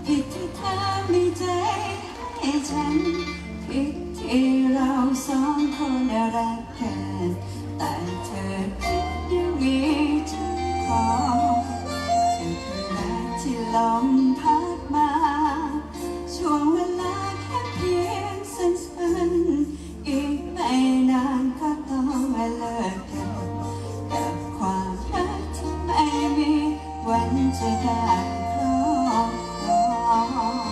ผิดที่เธอมีใจให้ฉัน ผิดที่เราสองคนรักกัน แต่เธอคิดยังมีเจ้าของ เธอคือรักที่ลมพัดมา ช่วงเวลาแค่เพียงสั้นๆ อีกไม่นานก็ต้องเลิกกัน กับความรักที่ไม่มีวันจะได้ครอบครอง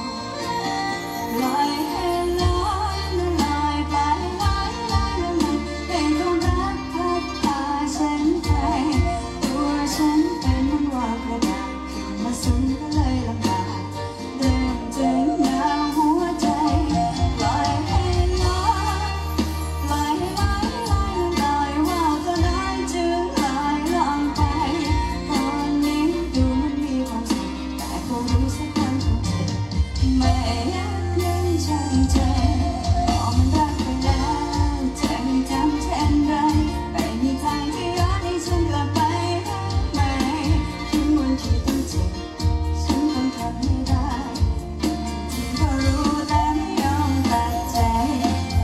ปล่อยให้ลอยละลอยไป ลอยละลอยละลอย ให้ความรักพัดพาฉันไป ตัวฉันเป็นเหมือนว่าวกระดาษ ขึ้นมาสูงก็เลยลำบาก เริ่มจะหนาวหัวใจ ปล่อยให้ลอย ปล่อยให้ลอย ปล่อยให้ลอย ว่าวตัวน้อยจึงลอยล่องไป ตอนนี้ดูเหมือนมีความสุข แต่ก็รู้สักวันคงเจ็บ ไม่ยับยั้งชั่งใจ บอกมันรักไปแล้ว จะให้ทำเช่นไร ไม่มีทางที่ย้อนให้ฉันกลับไปรักใหม่ ถึงวันที่ต้องเจ็บ ฉันต้องทนให้ได้ จริงๆก็รู้แต่ไม่ยอมตัดใจ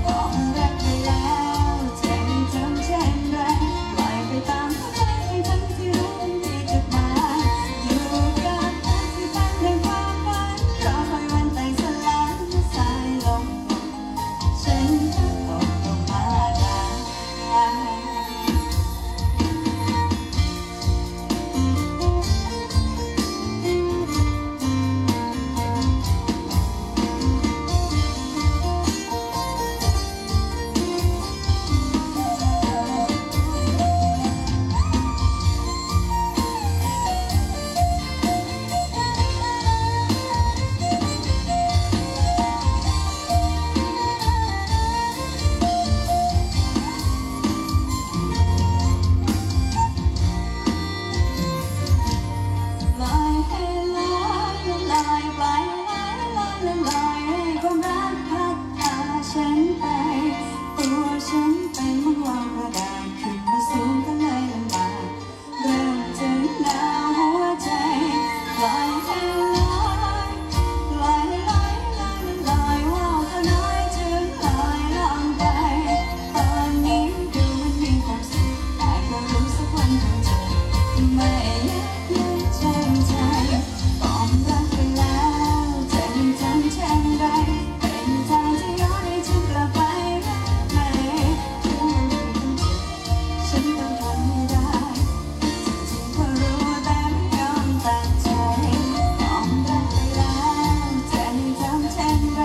บอกมันรักไปแล้ว จะให้ทำเช่นไร ปล่อยไปตามหัวใจทั้งๆที่รู้ไม่มีจุดหมาย อยู่กับรักที่เป็นดังความฝัน รอคอยวันแตกสลายเมื่อสายลม ฉันก็ตกลงมาได้ ปล่อยให้ลอยละลอยไป ลอยละลอยละลอย ให้ความรักพัดพาฉันไป ตัวฉันเป็นเหมือนว่าวกระดาษ ขึ้นมาสูงก็เลยลำบาก เริ่มจะหนาวหัวใจ ปล่อยให้ลอย ปล่อยให้ลอย ลอย ลอย ว่าวตัวน้อยจึงลอยล่องไป ตอนนี้ดูเหมือนมีความสุข แต่ก็รู้สักวันคงเจ็บ ไม่ยับยั้งชั่งใจ บอกมันรักไปแล้ว จะให้ทำเช่นไร ไม่มีทางที่ย้อนให้ฉันกลับไปรักใหม่ ถึงวันที่ต้องเจ็บ ฉันต้องทนให้ได้ จริงๆก็รู้แต่ไม่ยอมตัดใจ บอกมันรักไปแล้ว จะให้ทำเช่นไร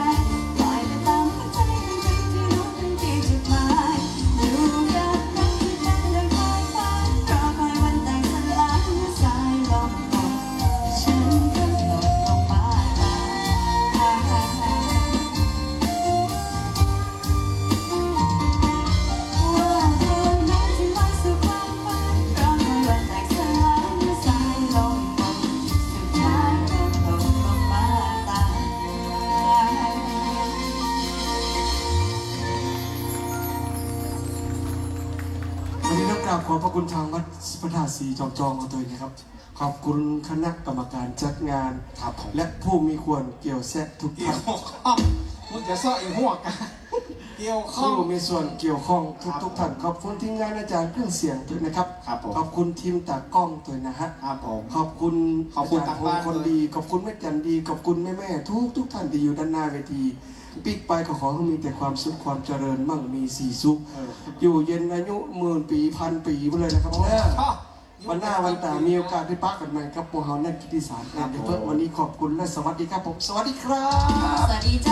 ปล่อยไปตามหัวใจทั้งๆที่รู้ไม่มีจุดหมาย อยู่กับรักที่เป็นดังความฝัน รอคอยวันแตกสลายเมื่อสายลมหมด ฉันก็ตกลงมาได้ วันนี้ต้องกราบขอบพระคุณทางวัดพระธาตุศรีจอมจองของตัวเองนะครับ ขอบคุณคณะกรรมการจัดงาน ครับผม และผู้มีส่วนเกี่ยวแซะทุกท่าน เกี่ยวข้อง มึงจะเซาะอีหัวกะ เกี่ยวข้อง ผู้มีส่วนเกี่ยวข้องทุกๆท่าน ครับ ขอบคุณทีมงานอาจารย์เครื่องเสียงด้วยนะครับ ครับผม ขอบคุณทีมตากล้องด้วยนะฮะ ครับผม ขอบคุณ ขอบคุณ อาจารย์ ทางบ้าน พงษ์คนดี ด้วย ขอบคุณแม่จันดี ขอบคุณแม่ๆทุกๆท่านที่อยู่ด้านหน้าเวที ปิ๊กไปก็ขอหื้อมีแต่ความสุขความเจริญ มั่งมีสีสุข เออ อยู่เย็นอายุหมื่นปี๋พันปี๋ไปเลยนะครับ โอ้ เนอะ ค่ะ วันหน้าวันต๋ามีโอกาสได้ปะกั๋นใหม่กับพวกเฮาแน่นกิตติสาร ครับ เดี๋ยวเพิ่ง ผม วันนี้ขอบคุณและสวัสดีครับผม สวัสดีครับ สวัสดีเจ้า